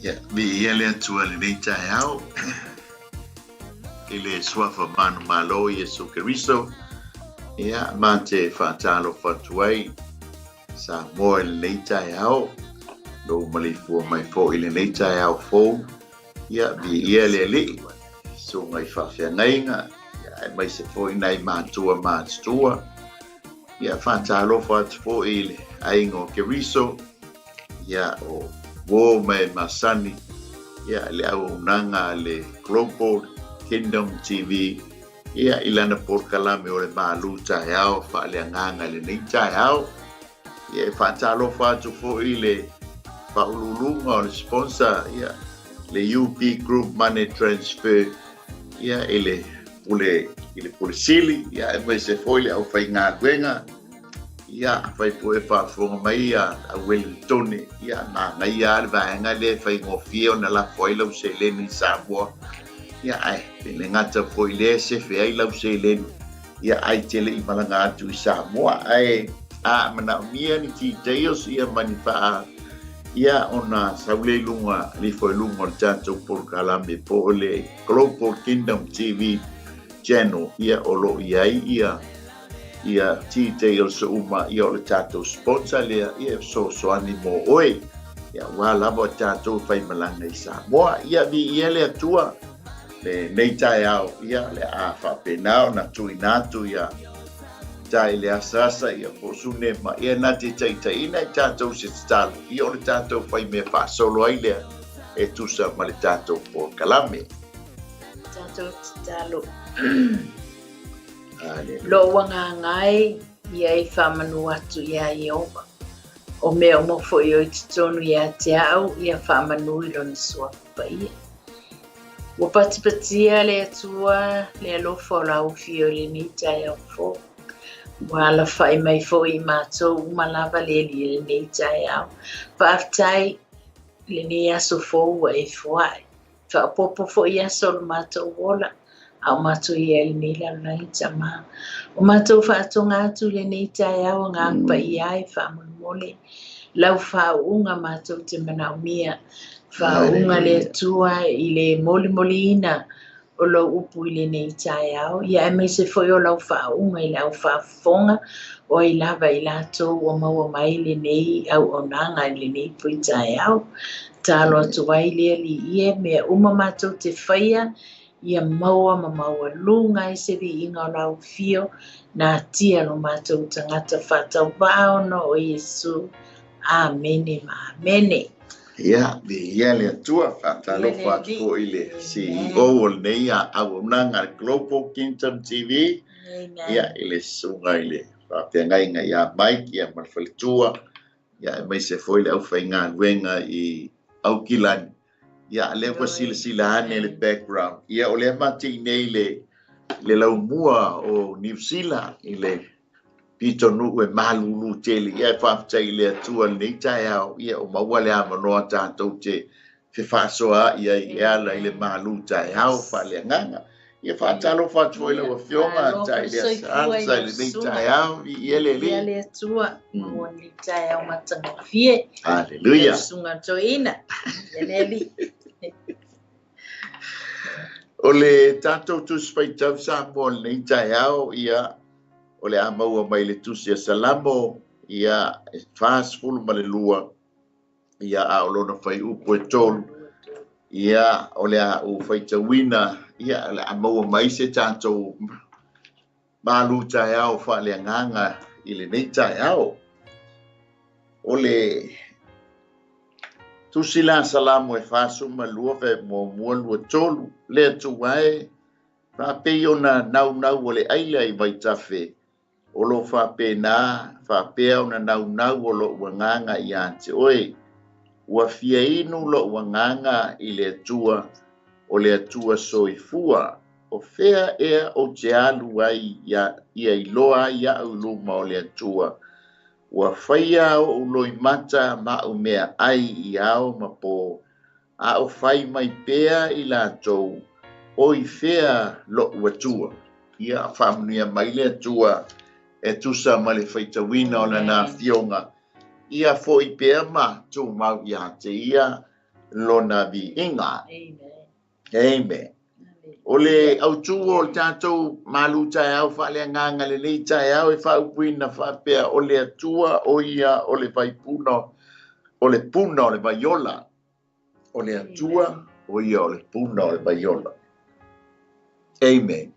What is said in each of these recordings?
Ia, viia le Atua i lenei taeao, i le Suafa manumalo o Iesu Keriso. Ia, ma te faatalofa atu ai Samoa i lenei taeao, lou maleifua mai foi i lenei taeao fou. Ia, viia le Alii, susuga i faafeagaiga, ia, aemaise foi nai matua matutua. Ia, faatalofa atu foi i le aiga o Keriso, ia, o uo ma e masani, ia, le auaunaga a le Global Kingdom TV, ia, i lana polokalame o le Malu Taeao Faaleagaga i lenei taeao. Ia, e faatalofa atu foi i le faauluuluga o le sponsor, ia, le UB Group Money Transfer, ia, i le pule, i le pule sili, ia, aemaise foi le aufaigaluega, Ia, afai foi e faafofoga mai ia Auelitone, ia, manaia lava le vaega lea e faigofie ona lafo ai lau seleni i Samoa. Ia, ae pe le gata foi i lea e sefe ai lau seleni, ia, ae te le i malaga atu i Samoa. Ae a manaomia ni details ia ma ni faa, ia, ona sau lea i luga, lifo i luga o le tatou polokalame po o le Global Kingdom TV Channel, ia, o lo o i ai ia ia details uma, ia o le tatou sponsor lea, ia e fesoasoani mo oe, ia aua lava tatou faimalaga i Samoa. Ia viia le Atua lenei taeao, ia le a faapena ona tuuina atu ia tai le asaasa ia po o Sune ma ia na te taitaiina i tatou se tatalo, ia o le tatou faimea faasolo ai lea e tusa ma le tatou polokalame. Tatou tatalo. Lou agaga e, ia e faamanu atu iā Ieova. O mea uma foi o i totonu iā te au, ia faamanu i Lona Suafa Paia. Ua patipatia le Atua le alofa o lau afio i lenei taeao fou. Ua alafai mai foi i matou uma lava le Alii i lenei taeao. Faafetai i lenei aso fou ua e foai. Faaopoopo foi aso o lo matou ola, a o matou i ai i lenei lalolagi Tama. O matou faatoga atu i lenei taeao Agaga Paia e faamolemole lau faauuga matou te manaomia. Faauuga le Atua i le molimoliina o lou upu i lenei taeao, ia aemaise foi o lau faauuga i le au faafofoga, o ai lava i latou ua maua mai lenei auaunaga i lenei foi taeao. Tatalo atu ai le Alii e mea uma matou te faia, ia maua ma maualuga ai se viiga o lau afio, natia lo matou tagata faatauvaa ona o Iesu. Amene ma amene. Ia, viia le Atua, faatalofa atu foi i le CEO o lenei auaunaga a le Global Kingdom TV, ia, i le susuga i le faafeagaiga ia Mike, ia, ma le faletua, ia, aemaise foi le aufaigaluega i Aukilani. Ia, lea ua silasila ane le background. Ia, o lea matou nei le le laumua o Niu Sila i le pitonuu e malulu tele. Ia, e faafetai i le Atua i lenei taeao, ia, ua maua le avanoa tatou te fefaasoaai ai e ala i le malu taeao faaleagaga. Ia, faatalofa atu foi i lau Afioga, tai le asaasa i lenei taeao, viia le Alii. Viia le Atua, maua lenei taeao matagofie. Haleluia. Lau Susuga Toeaina, viia le Alii. O le tatou Tusi Faitau Samoa i lenei taeao, ia, o le a maua mai le Tusi a Salamo, ia, e 42, ia, a o lona fuaiupu e 3, ia, o le a ou faitauina, ia, o le a maua mai se tatou malu taeao faaleagaga i lenei taeao. O le Tusi la Salamo e 42 vae muamua 23, le Atua e, faapei ona naunau o le aila i vaitafe, o lo o faapena, faapea ona naunau o lou agaga ia te oe. Ua fia inu lou agaga i le Atua, o le Atua soifua. O fea ea ou te alu ai ia, ia iloa ai iaʻu i luma o le Atua? Ua faia oʻu loimata ma au meaai i ao ma pō, a o fai mai pea i latou, O i fea loʻu Atua? Ia faamanuia mai le Atua e tusa ma le faitauina o Lana Afioga, ia foi pea ma tumau ia te Ia Lona viiga. Amen. O le autū o le tatou malu taeao faaleagaga lenei taeao e faaupuina faapea, o le Atua o ia o le vaipuna, o le puna o le vaiola. O le Atua o ia o le puna o le vaiola. Amen.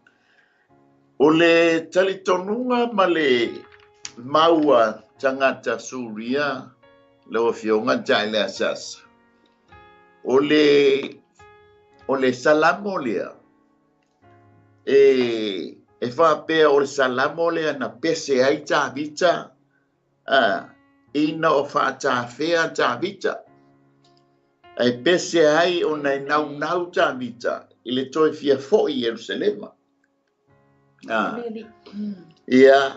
O le talitonuga ma le maua tagata Suria, lau Afioga Taeleasasa, o le salamo lea, e faapea o le salamo lea na pese ai Tavita, ina o faatafea Tavita. Ai pese ai o nai naunau Tavita i le toe fia foi i Ierusalema. Ia,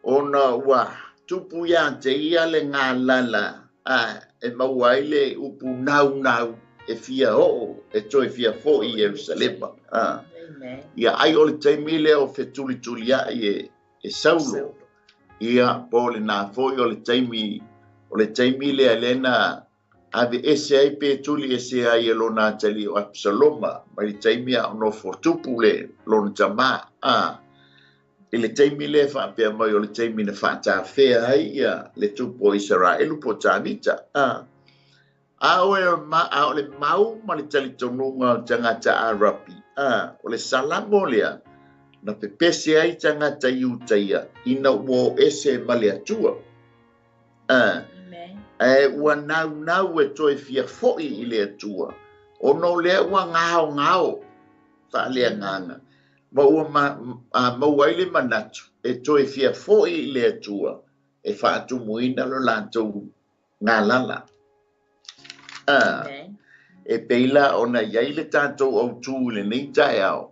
ona ua tupu ia te ia le galala, e maua ai le upu naunau e fia oo, e toe fia foi i Ierusalema. Ia, ai o le taimi lea o fetulituliai e Saulo. Ia, po o le nā foi o le taimi lea lena ave ese ai pe tuli ese ai e lona atali o Absaloma, mai le taimi a nofo tupu le lona tamā. I le taimi lea faapea mai o le taimi na faatafea ai ia le tupu o Isaraelu po Tavita. A o le mau ma le talitonuga o tagata Arapi, o le salamo lea na pepese ai tagata Iutaia ina ua o ese ma le Atua. Ae ua naunau e toe fia foi i le Atua, ona o lea ua gaogao faaleagaga, ma ua maua ai le manatu e toe fia foi i le Atua e faatumuina lo latou galala. E pei la ona iai le tatou autū i lenei taeao,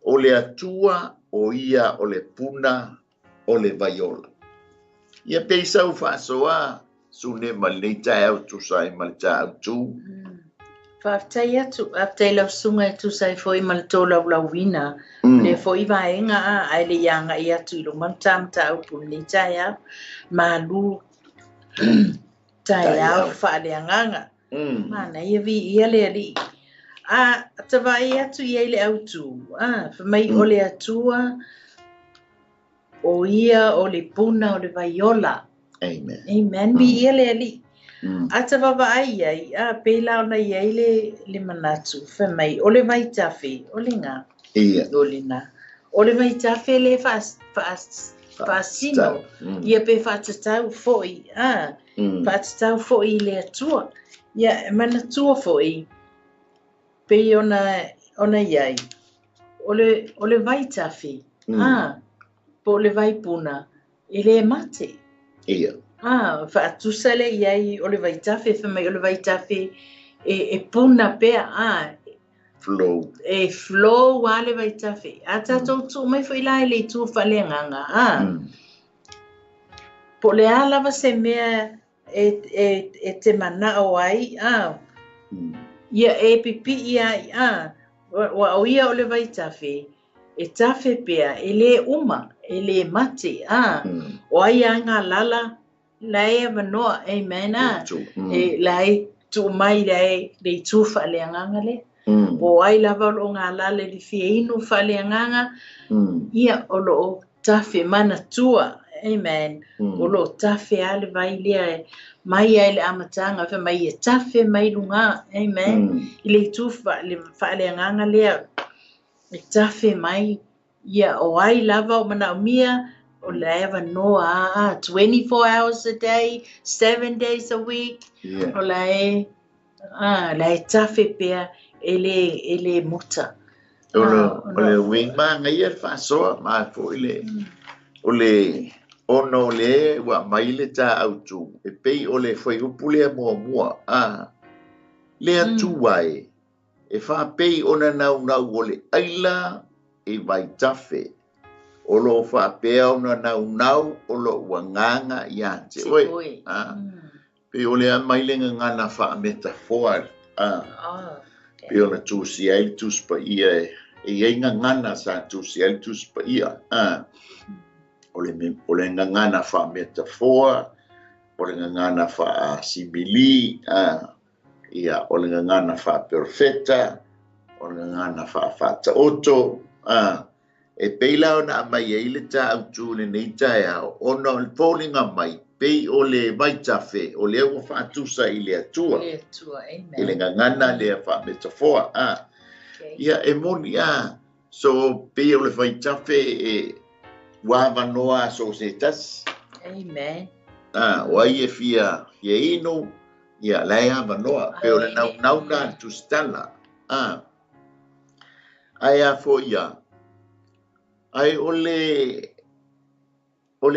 o le Atua o ia o le puna o le vaiola. Ia pei sau faasoa Sune ma lenei taeao tusa ai ma le ta autū. Faafetai atu, faafetai lau susuga e tusa ai foi ma le tolaulauina. Le foi vaega ae le i agai atu i luma le ta mataupu lenei taeao. Malu taeao faaleagaga. Manaia viia le Alii. Tavaai atu i ai le autū. Fai mai o le Atua o ia o le puna o le vaiola. Amen. Amen. Viia le Alii. A tavavaai ai, pei la ona i ai le manatu, fai mai, o le vaitafe, o le ngā. Ia. O le nā. O le vaitafe le faasino, ia pe faatatau foi, faatatau foi i le Atua. Ia, e manatua foi, pei ona i ai, o le vaitafe, po o le vaipuna, e le mate. Ia. Faatusa le i ai o le vaitafe, fai mai o le vaitafe e puna pea, Flow. E flow a le vaitafe. A tatou tuu mai foi la i le itu faaleagaga, Po le a lava se mea e te manao ai, ia e pipii ai, ua o ia o le vaitafe, e tafe pea, e le uma, e le mate, o ai a ngā lala, la e avanoa, amen, e la e tuu mai le itu faaleagaga le. Po ai lava o loo ngā lala le fia inu faaleagaga, ia o loo tafe manatua, amen, o loo tafe a le vai lea mai ai le amataga, fai mai e tafe mai luga, amen, i le itu faaleagaga lea, e tafe mai, ia o ai lava o manaomia, o le avanoa, 24 hours a day, 7 days a week, o la e tafe pea e le muta. O le uiga ngai le faasoa ma foi le o le ona o le ua mai le ta autū, e pei o le fuaiupu lea muamua, le Atua e faapei ona naunau o le aila e vaitafe, o loo faapea ona naunau o lou agaga ia te oe. Pei o le mai le gagana faametafoa, pei ona tusi ai le Tusi Paia e i ai gagana sa tusi ai le Tusi Paia. O le gagana faametafoa, o le gagana faasimili, Ia, o le gagana faaperofeta, o le gagana faafaataoto, e pei la ona aumai ai le ta autu i lenei taeao, ona o le foliga mai, pei o le vaitafe, o lea ua faatusa i le Atua. Le Atua, amen. I le gagana lea faametafoa. Okay. Ia, e moni, so pei o le vaitafe e ua avanoa so o se tasi. Amen. O ai e fia inu, ia, la e avanoa, pei o le naunau na le tusitala. Ae a foi ia, ai o le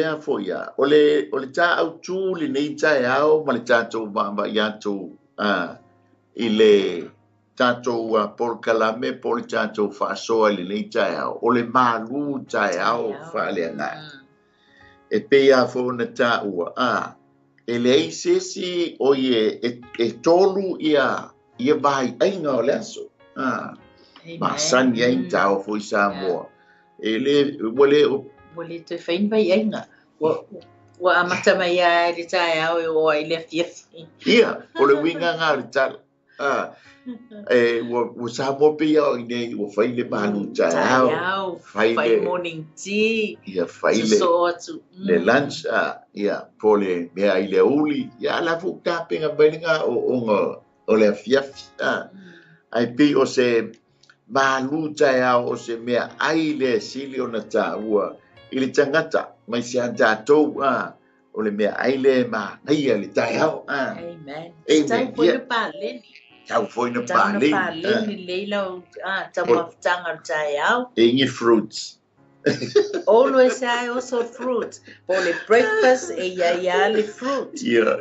a foi ia, o le tā autu lenei taeao ma le tātou vaavaai atu i le tātou polokalame po o le tātou faasoa i lenei taeao, o le malu taeao faaleagaga. E pei a foi ona taua, e leai se isi o ie e tolu ia vaiaiga o le aso. Masani ai tao foi Samoa. E le ua le ua le toe fai ni vaiaiga. Ua amata mai ai le taeao e oo ai le afiafi. Ia, o le uiga ngā o le tala. Ua Samoa pei o i nei, ua fai le malu taeao, fai le morning tea, ia, fai le sosoo atu. Le lunch, ia, po le mea ai le uli, ia, la fu tapenga mai le ngā o le afiafi. Ai pei o se malu taeao o se mea ai le sili ona tāua i le tangata, mai se a tātou, o le mea ai le manaia le taeao. Amen. Tau foi na paleni. Tau foi na paleni. Tau na paleni leila o taumafataga o le taeao. E ingi fruits. Always I also fruit. Po le breakfast e iai a le fruit.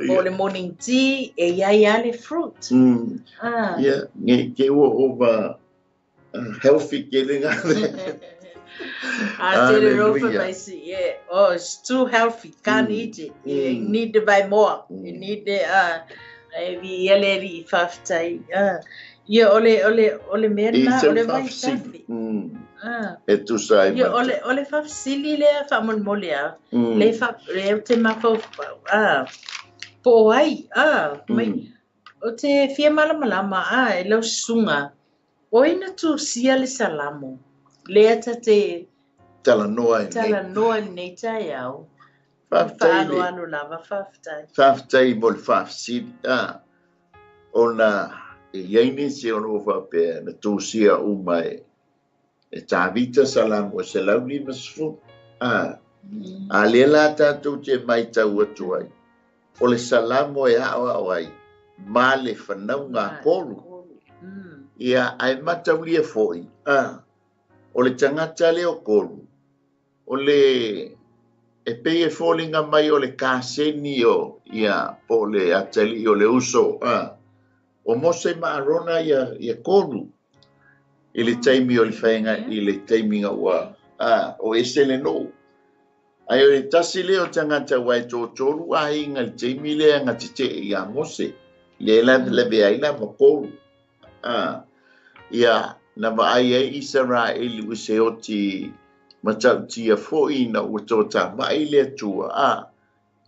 Po le morning tea e iai a le fruit. Yeah, nge ke ua over healthy ke ngā. I said it over my seat. Yeah. Oh, it's too healthy. Can't eat it. You need to buy more. You need to ia ole mea na ole vaitafe. E tusa ai ia ole faafesili lea faamolemole a le fa le te mafaufau po o ai mai o te fia malamalama e lau susuga o ai na tusia le Salamo lea tate talanoa i lenei taeao. Faaloalo lava, faafetai. Faafetai mo le faafesili. Ona e iai nisi o loo faapea na tusia uma e Tavita Salamo e 150. A lea la tātou te maitau atu ai, o le Salamo e aoao ai ma le fanauga a kolu. Ia, ae mataulia foi, o le tagata lea o kolu, o le e pei e foliga mai o le kaseni o ia po o le atalii o le uso, o Mose ma Arona ia kolu i le taimi o le faiga i le taimi nga ua o ese le nuu. Ae o le tasi lea o tagata ua e totolu aiga i le taimi lea nga tetee ia Mose, le la lavea ai la ma kolu. Ia, na vaai ai Isaraeli ua se oti matautia foi na ua totamai le Atua,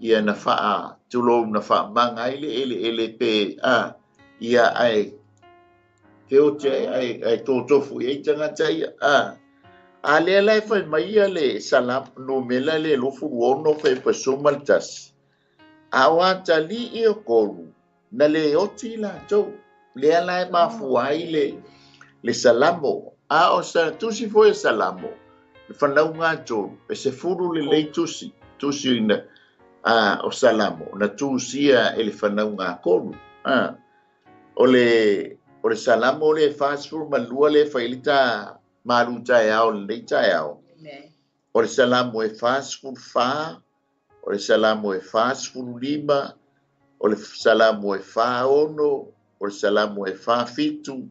ia na faa tulou na faamaga ai le eleele pe ia ae feoti ai totofu i ai tagata ia. A lea la e fai mai ia le Salamo numera le 26 fai pasuma le 1. A o atalii o kolu na le oti latou, lea la e mafua ai le Salamo. A o sa tusi foi e Salamo, le fanauga a tolu, e 10 lelei tusi, tusi ina o Salamo, na tusia e le fanauga a kolu. O le Salamo le 42 le fai le tā malu taeao lenei taeao. O le Salamo e 44, o le Salamo e 45, o le Salamo e 46, o le Salamo e 47,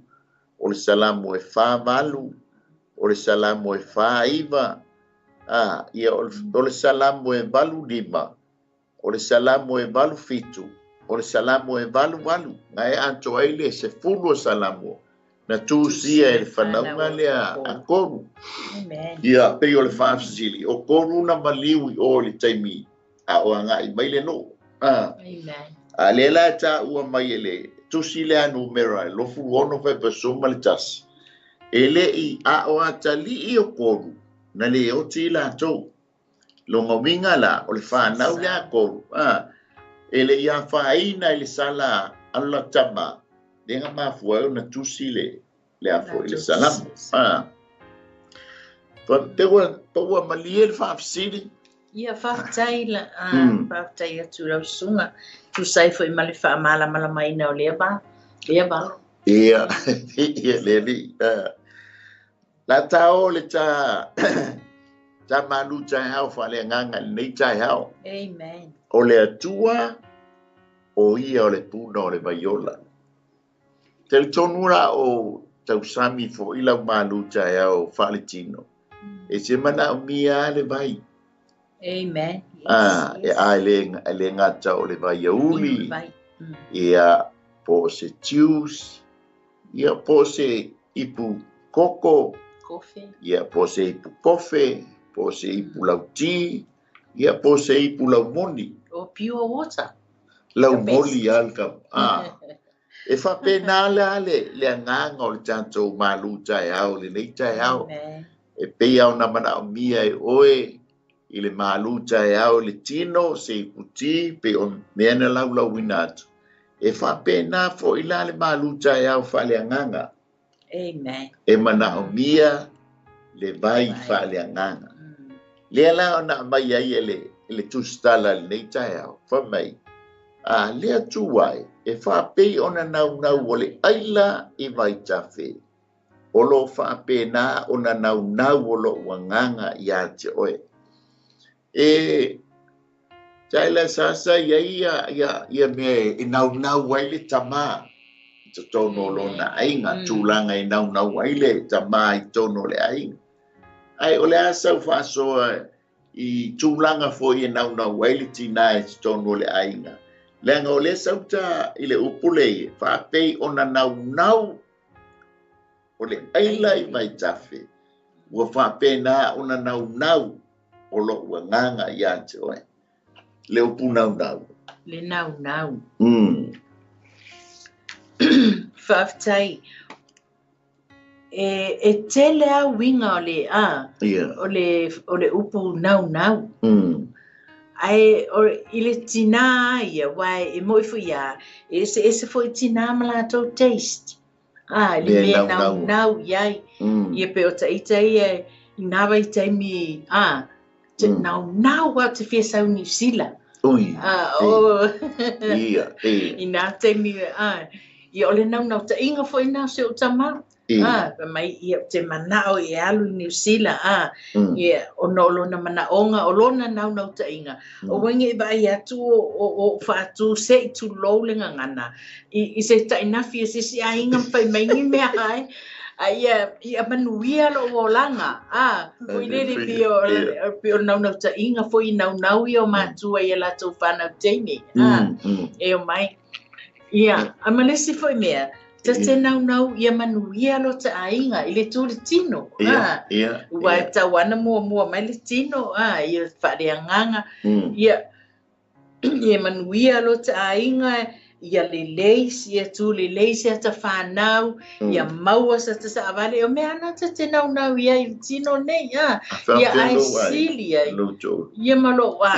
o le Salamo e 48, o le Salamo e 49, ia o le Salamo e 85, o le Salamo e 87, o le Salamo e 88, na e atoa ai le 10 o Salamo, na tusia e le fanauga lea a kolu. Ia, pei o le faafesili, o kolu na maliu i o le taimi a o agai mai le nuu. A lea la e taua mai e le tusi lea numera e 26 fuafuafuamasuma le 1. E le'i a o atalii o kolu na le oti i latou. Lona uiga la o le fanau lea a kolu a e le'i afaina i le sala a lo tama lea na mafua ai ona tusi le afo i le Salamo. A pe ua malie le faafesili? Ia, faafetai la, faafetai atu lau susuga. Tusa ai foi ma le faamalamalamaina o lea va. Lea va. Ia le li la ta o le ta malu taeao faaleagaga i lenei taeao. Amen. O le Atua o ia o le puna o le vaiola. Talitonu la o tausami fo'i lau malu taeao faaletino. E se manaomia le vai. Amen. Yes, yes. E a le gata o le vaiauli. Vai. Ia po o se juice, ia po o se ipu koko, Kofe. Ia po o se ipu kofe, po o se ipu lauti, ia po o se ipu laumoni. O pure water. Laumoli lava le ah. E faapena la le agaga o le tatou malu taeao lenei taeao. Amen. E pei ona manaomia e oe i le malu taeao le tino se iputi pe o mea na laulauina atu. E faapena fo'i la le malu taeao faaleagaga. Amen. E manaomia le vai Vai. faaleagaga. Lea la ona aumai ai e le tusitala lenei taeao. Fai mai, a lea tu ai, e faapei ona naunau o le aila i vaitafe. O lo faapena ona naunau o lou agaga ia te oe. E taila sasa ia ia ia ia mea e naunau ai le tamā i totonu o lona aiga, tulaga e naunau ai le tamā i totonu o le aiga. Ai o le a sau faasoa i tulaga foi e naunau ai le tinā i totonu o le aiga. Leaga o lea sauta i le upu lea, faapei ona naunau o le aila i vaitafe, ua faapena ona naunau o lou agaga ia te oe. Le upu naunau. Le naunau. Faafetai. E tele a uiga o le a o le upu naunau. Ai o, i le tinā ia, wai e moi foi ia, e se ese foi tinā ma latou taste. Ah, le Mea mea naunau. Naunau iai. Ia pe o ta ita ia i nā vai taimi, te naunau au te fia sau New Zealand. Ui. Ah, o, Ia, e. i nā taimi, ia o le naunau ta inga foi nā se o tama. Ah, pa mai ia te manao i alu i New Zealand, ia o no lona manaonga, o lona naunau ta inga. O wangi e vai atu o whaatu se i tu lou le ngangana. I se tainafi e se si a inga mwhai mai ngi mea ai. A ia, ia manuia lo o langa. Ah, foi lele pi o naunau ta inga, foi naunau i o mātua i a latou whanau teine. Ah, e o mai. Ia, a malesi foi mea, ta te naunau ia manuia lo ta ainga i le tū le tino. Ah, Ia, ua ia. tau ana mua mua mai le tino, ia whareanganga, ia manuia lo ta ainga, ia lelei, ia tū lelei se ata whanau, ia maua sa te sa avale, o mea ana te te naunau ia i tino nei, ia ai sili ai. Lo tō. Ia ma lo wa,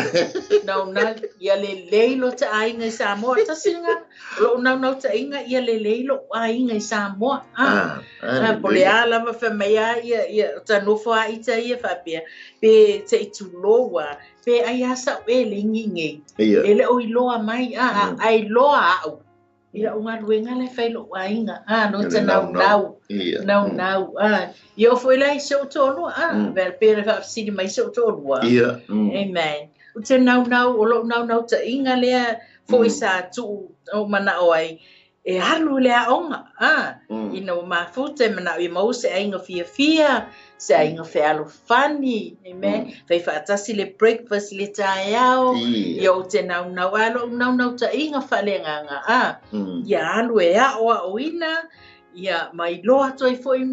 naunau, ia lelei lo ta ainga i Samoa, tasi nga, lo naunau ta inga, ia lelei lo ainga i Samoa, Ah, Ah, po le a lava fa mai a ia ia ta nofo a ita ia faapea pe te i tuloa pe ai a sa e le ngi Ia. E le o iloa mai a ai loa au i lau galuega le fai lou aiga lo Le te naunau. naunau Ia. Naunau ia o foi lai se o toalua pe le faafesili mai se o toalua. Ia. Amen. O te naunau, o lou naunau taʻiga lea foʻi sa tuu o manao ai e alu le aoga ina ua mafuta e manao ia maua se aiga fiafia, se aiga fealofani. Amen. Fai faatasi le breakfast le taeao. Ia. Ia ou te naunau a lou naunau taʻiga faaleagaga ia alu e ao aoina ia mailoa atu ai foʻi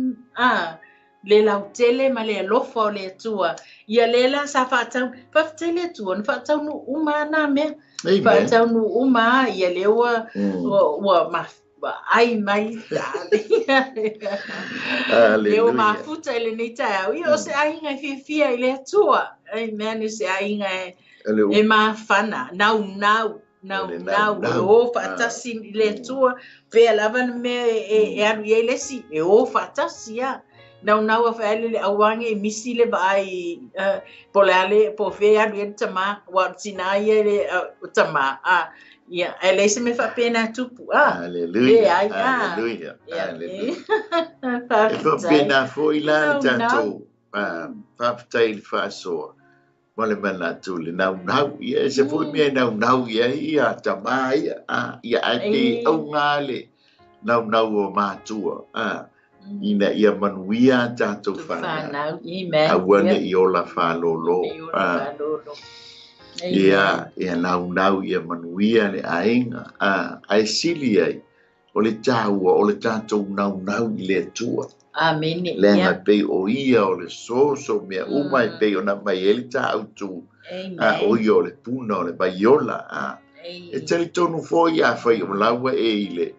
le lautele ma le alofa o le Atua. Ia le la sa faatau faafetai le Atua na faataunuu uma ana mea. Amen. Faataunuu uma ia le ua ua, ua ma Vaai mai le ua mafuta i lenei taeao. Ia, o se aiga e fiafia i le Atua. Amen. O se aiga e mafana, naunau, naunau, e o faatasi i le Atua. Fea lava le mea e alu i ai le isi, e o faatasi ia. Naunau a faele le auange e misi le vaai, po le ale, po fea alu i ai le tamā, ua o le tinā ia le tamā. Ia, ae leai se mea faapena e tupu. Hallelujah, hallelujah, hallelujah. E faapena foi la le tatou faafetai i le faasoa ma le manatu le naunau. Ia, e se foi mea e naunau i ai ia tamā ia. Ia, ae pe auga le naunau o matua. Ina ia manuia tatou fanau. Aua ne i ola faalolo. Ia, ia naunau ia manuia le aiga. Ae sili ai, o le tāua, o le tatou naunau i le Atua. Amen. Leaga pei o ia o le soso mea uma e pei ona mai ai le tāutu. O ia o le puna o le vaiola. E talitonu foi a fai o laua e i le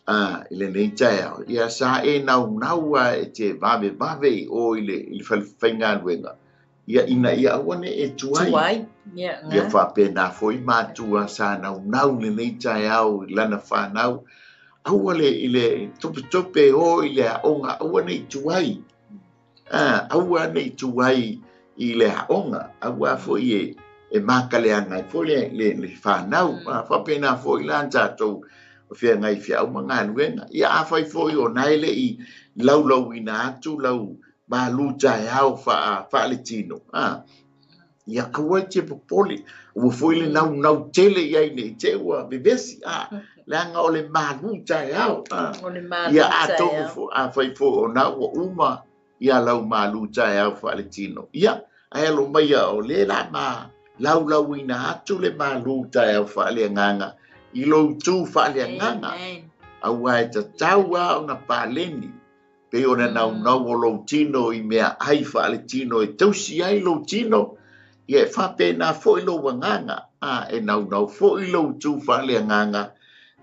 i lenei taeao. Ia sa e naunau a e te vave vave i o i le faigaluega. Ia ina ia aua ne e tuai. Ia faapena foi matua sa naunau lenei taeao i lana whanau. Aua le i le topetope o i le aoga, aua ne i tuai. Aua ne i tuai i le aoga. Aua foi e makaleaga ai foi le whanau. Faapena foi la tatou o whia ngai whia au galuega. Ia a fai foi o nai le i laulauina atu lau malu taeao faaletino. Ia aua te popole. Ua foi le naunau tele i ai nei te ua vevesi. Leaga o le malu taeao. Ia atonu a fai foi o na ua uma ia lau malu taeao faaletino. Ia ae alo mai o le la ma laulauina atu le malu taeao faaleagaga i lou tu faaleagaga. Aua e tatau a ona paleni. Pe ona naunau o lou tino i mea ai faaletino e tausi ai lou tino. Ia e faapena foi lou agaga. E naunau foi lou tu faaleagaga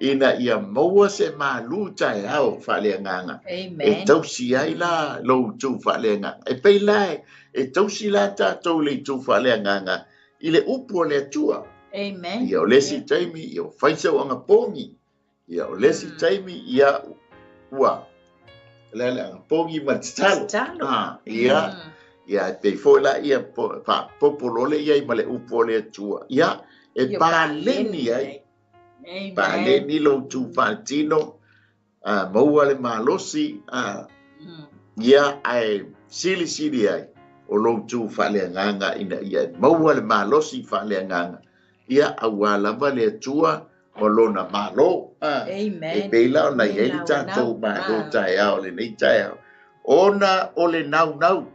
ina ia maua se malu taeao faaleagaga. E tausi ai la lou tu faaleagaga. E pei la e tausi la tatou le tu faaleagaga i le upu o le Atua. Amen. Ia o le isi taimi, ia o faisau agapogi. Ia o le isi taimi, ia ua le agapogi ma tatalo. Ia, ia e pei foi la ia faapopolole ia i ma le upu o le Atua. Ia, e paleni ai. Paleni lou tu faaletino, maua le malosi, ia ae silisili ai o lou tu faaleagaga ina ia e maua le malosi faaleagaga. Ia aua lava le Atua o lona malo. Amen. E pei la ona i ai le tatou malo taeao lenei taeao. Ona o le naunau.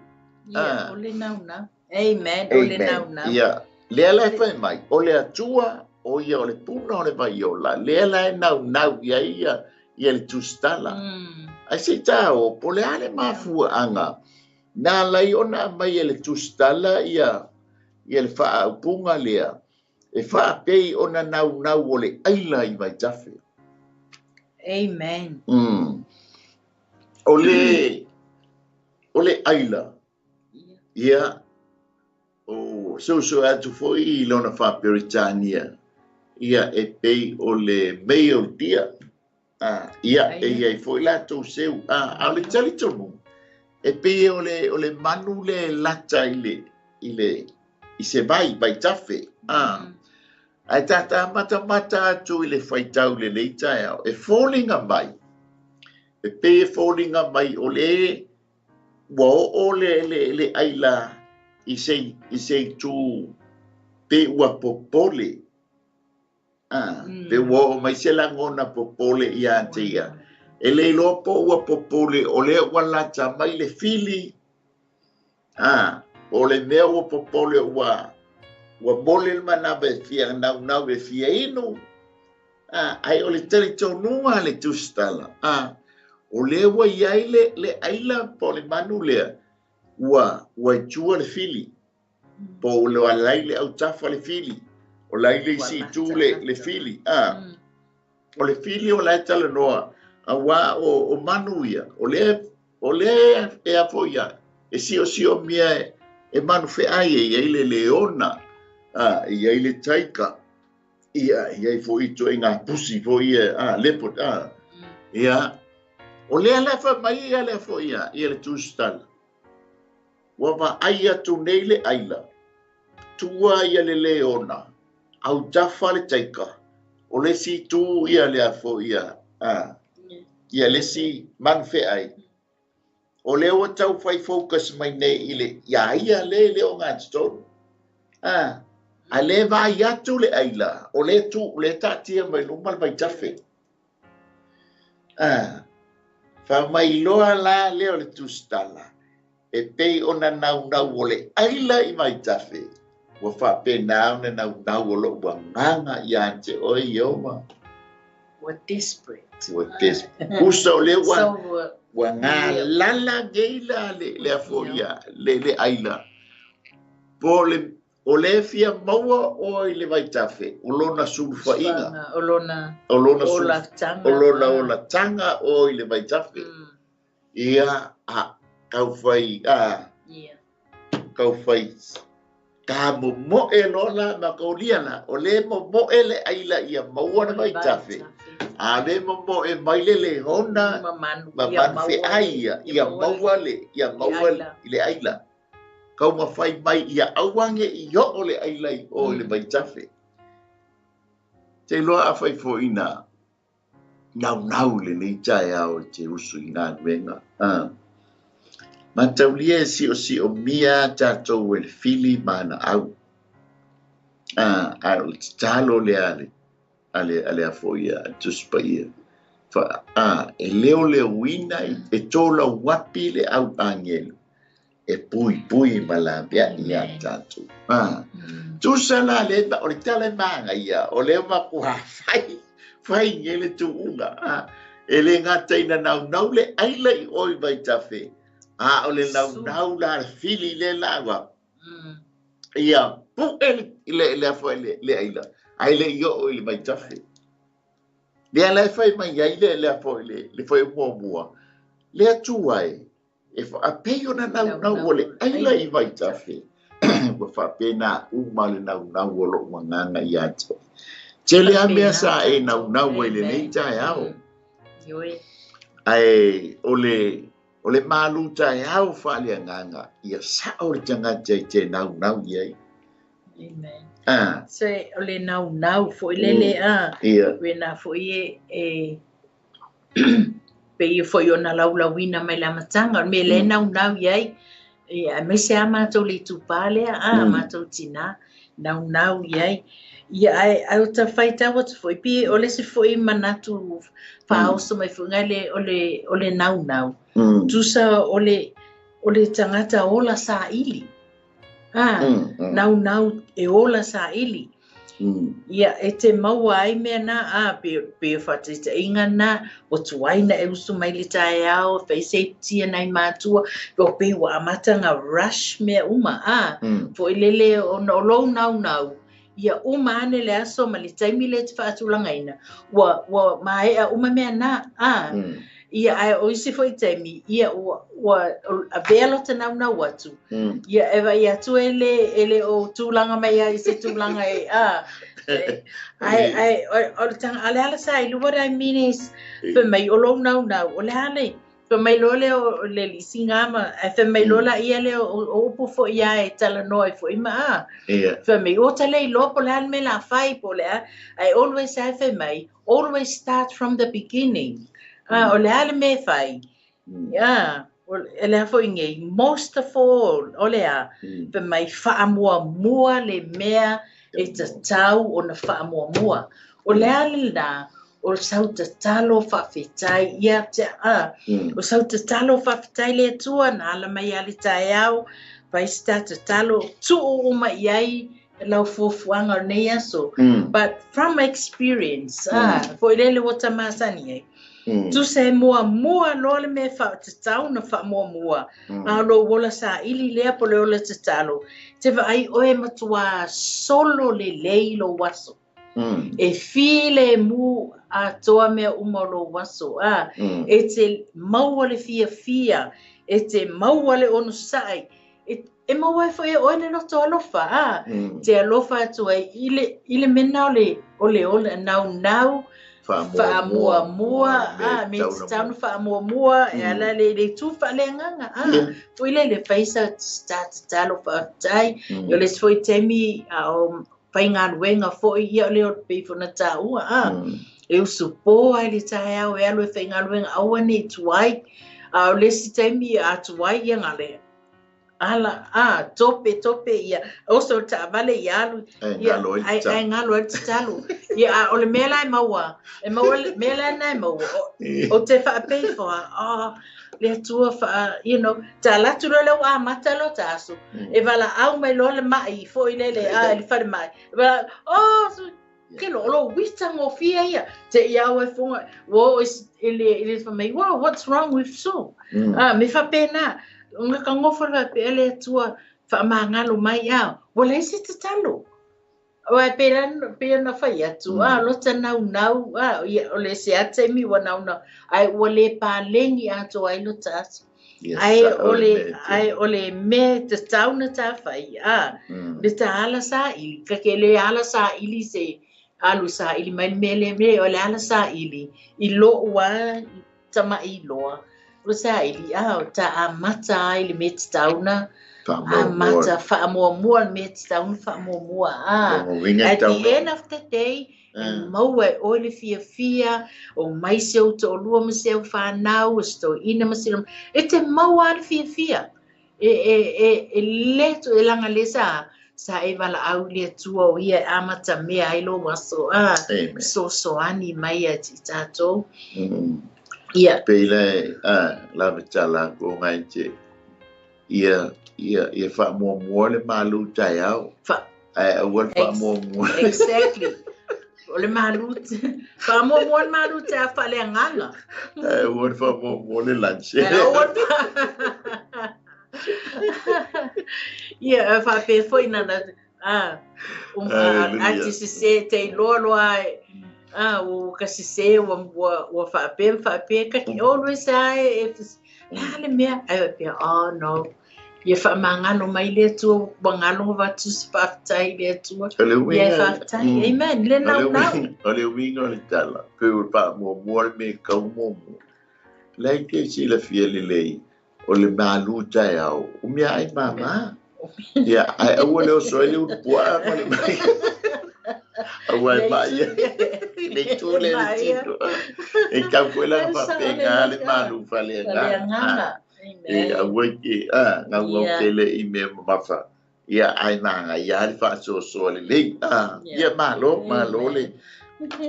Ia, o le naunau. Amen. O le naunau. Ia, lea la e fai mai, o le Atua, o ia o le puna o le vaiola, lea la e naunau ia ia ia le tusitala. Ai se tao, po le ale mafuaanga, nā lai ona mai e le tusitala ia le faaupuga lea, e faapei ona naunau o le aila i vaitafe. Amen. O le aila, ia, o soso atu foi i lona faaperetania, ia e pei o le mei o le dia. Ia, e iai foi latou seu. A o le talitonu, e pei o le manu le lata i se vai, vaitafe. Ae tata matamata atu i le faitau lenei taeao, e foliga mai, e pei e foliga mai o le ua oo le aila i se itu pe ua popole. Pe ua oo mai se lagona popole ia te ia. E le iloa po ua popole o lea ua lata mai le fili. O le mea ua popole ua mole le manava e fia naunau e fia inu. Ai o le talitonuga le tusitala. O lea ua iai le aila po le manu lea, ua itua le fili. Po o le alai le autafa le fili. O lai le isi itu le fili. O le fili o la e talanoa, auā o manu ia, o lea, o lea e a foi ia, e siosiomia e manu feai e i ai le leona, e i ai le taika, ia, e i ai foi ituaiga pusi foi ia, leopard, ia. O lea la e fai mai ia lea foi ia, ia le tusitala. Ua vaai atu nei le aila, tua ia le leona, autafa le taika, o le isi itu ia lea foi ia, ia le isi manu feai. O lea ua tau fai focus mai nei i le, ia ia le le o gatitonu. A le vaai atu le aila, o le tu, o le taatia mai luma le vaitafe. Fa mai loa la lea o le tusitala, e pei ona naunau o le aila i vaitafe, ua faapena ona naunau o lou agaga ia te oe Ieova. Ua desperate. Ua desperate. Usa o lea ua, ua galala nei la le afo ia, le aila. Po le, o le fia maua o i le vaitafe, o lona sulufaiga. O lona O lona olatanga. O lona olatanga o i le vaitafe. Ia, a, kau fai, a, kau fai, ka momoe lola ma kaulia la, o le momoe le aila ia maua le vaitafe. A le momoe mai le leona, Ma manu, ma ia manu maua feai le- ia, ia maua le, ia maua aila. le aila. Kau mawhai mai ia auange i o le aila i o i le vaitafe. Te loa a whai fo ina, nau nau le nei tae ao i te usu i ngā nuenga. Mataulia e si o si o mia tātou e le fili mana au. A o le tatalo le ale, ale, ale a fo ia, a tuspa ia. Fa, e leo leo wina i, e tōla wapi le au angelu. E pui pui malambia ia tātou. Tusa la le, o le tala manga ia, o leo maku ha whai, whai ngele tuunga. E le ngata ina nau nau le aila i oi vaitafe. O le nau nau la le fili le la wa. Ia, pu e le, le, le afo le, le aila. Ai le i o i le vaitafe. Le ala e whai mai ai le, le afo le, le whai mua mua. Le atua e, e wha, a pei ona nau Nau nau nau o le le aila aila. i vaitafe. Ua faapena uma le naunau o lou agaga ia te oe. Tele a mea sa e naunau ai lenei taeao. Ioe. Ae o le malu taeao faaleagaga, ia sao le tagata i te naunau i ai. Amen. Se o le naunau foi lele, Ia. Wena foi e pe ia foi ona laulauina mai le amataga, o le mea lea e naunau i ai. Ia, aemaise lava matou le itupa lea, matou tinā, naunau i ai. Ia, ae o ta faitau atu foi, pe o le isi foi manatu faaoso mai foi ngai le, o le naunau. Tusa o le tagata ola saili. Naunau e ola saili. Ia, e te maua ai mea nā, pe whataitaiga nā, o tuaina e usu mai le taeao, whai safety nai mātua, pe o pe ua amata ngā rush mea uma, Foi lele o na o lou naunau, ia uma ane le aso ma le taimi le te whaatulangaina, ua maea uma mea nā, Ia, ae o isi foi taimi, ia ua avea lo te naunau atu. Ia, e vai atu e le o tūlanga mai ai se tūlanga e, Ai, ai, o le tanga, a le ala sa i what I mean is, fai mai o lou naunau, o le ale, fai mai loa le o le lisi ngā ma, ai fai mai loa la ia le o upu foi ia e talanoa e foi ma, Fai mai, o tale i loa po le ale me la whai po le a, ai always ai fai mai, always start from the beginning. O le ale me whai. Ia, o le a foi ngei, most of all, o le a, fai mai whaamua mua le mea e tatau o na whaamua mua. O le ale la, o sau tatalo whawhetai, ia te, o sau tatalo whawhetai le atua, na ala mai ale taeao, pai sta tatalo, tuu uma i ai, lau fuafuaga o nei aso. But from experience, foi lele o tamasani ai. Tusa e mua mua loa le mea wha tatau na wha mua mua. A lo wola sa ili lea po le ola tatalo. Te vaai oe matua solo le lei lo waso. E file mu atoa mea uma o lou aso, a. E te maua le fiafia, e te maua le onosai, e maua ai foi e oe le loto alofa, a. Te alofa atu ai i le mea lena o le ola naunau, faamuamua, a, me tatau ona faamuamua, e ala le itu faaleagaga, a. Foi le fai sa tatalo faafetai, o le isi foi taimi a o faigaluega foi ia o le pei foi ona taua, a. E usupo ai le taeao e alu e faigaluega aua ne i tuai, a o le isi taimi a tuai ia gale ala, a, tope tope ia oso taavale ia alu ia ai galo ai le tatalo ia, a o le mea la e maua, e maua le mea la na e maua o te faapei foa, oh, le Atua faa, you know, ta latu loa le ua amata lo ta aso, e valaau mai loa le mai foi lele, a, le fale mai, e oh, ke lo lo wita ngofia ia te ia au e funga wo i le fa mai, wow, what's wrong with so? Ah, me faapena nga ka ngofa le pe le Atua faamagalo mai, a ua leai se tatalo. Aua e pei ona fai atu, a lota naunau, a ia, o le se a taimi ua naunau, ae ua le paleni atoa ai lota aso. Ae o le ae o le mea tatau na tafai, a le ta ala saili, ka ke le ala saili se alu saili mai le mea le mea, o le ala saili i lou a tama'i loa. O saili, a o ta amata ai le mea tatau na amata faamuamua, le mea tatau na faamuamua, a. At the end of the day, e maua e oe le fiafia, o mai se ou toalua ma se au fanau, o se toeaina ma se e te maua lava le fiafia. E le e laga le sa e valaau i le Atua o ia e amata mea ai lou aso, a. Amen. Sosoani mai ia te i tatou. Ia. Pei le a la tala ko ngai te ia ia ia faamuamua le malu taeao. Ae aua le faamuamua. Exactly. O le malu, faamuamua le malu taeao faaleagaga. Ae aua le faamuamua le lunch. Ae aua le ia faapea foi na a a te sese te iloa loa a ua ka sese ua ua faapea ma faapea ka ke always a e la le mea ai faapea, oh no, ia faamagalo mai le Atua ua galo avatu se faafetai i le Atua. O le Ia uiga faafetai, amen, le naunau. O le uiga o le tala, pe o le faamuamua le mea e tau muamua. Lai te silafia lelei o le malu taeao, o mea ai mama. Ia, ae aua le oso ai le ulupuaa ma le mai. Aua e mai ia. Le itu le le tino. E tau foi la faapena le malu faaleagaga. E aua ke a ngau Ia. tele i mea mamafa. Ia ai manga ia le faasoasoa lelei. A ia malo malo le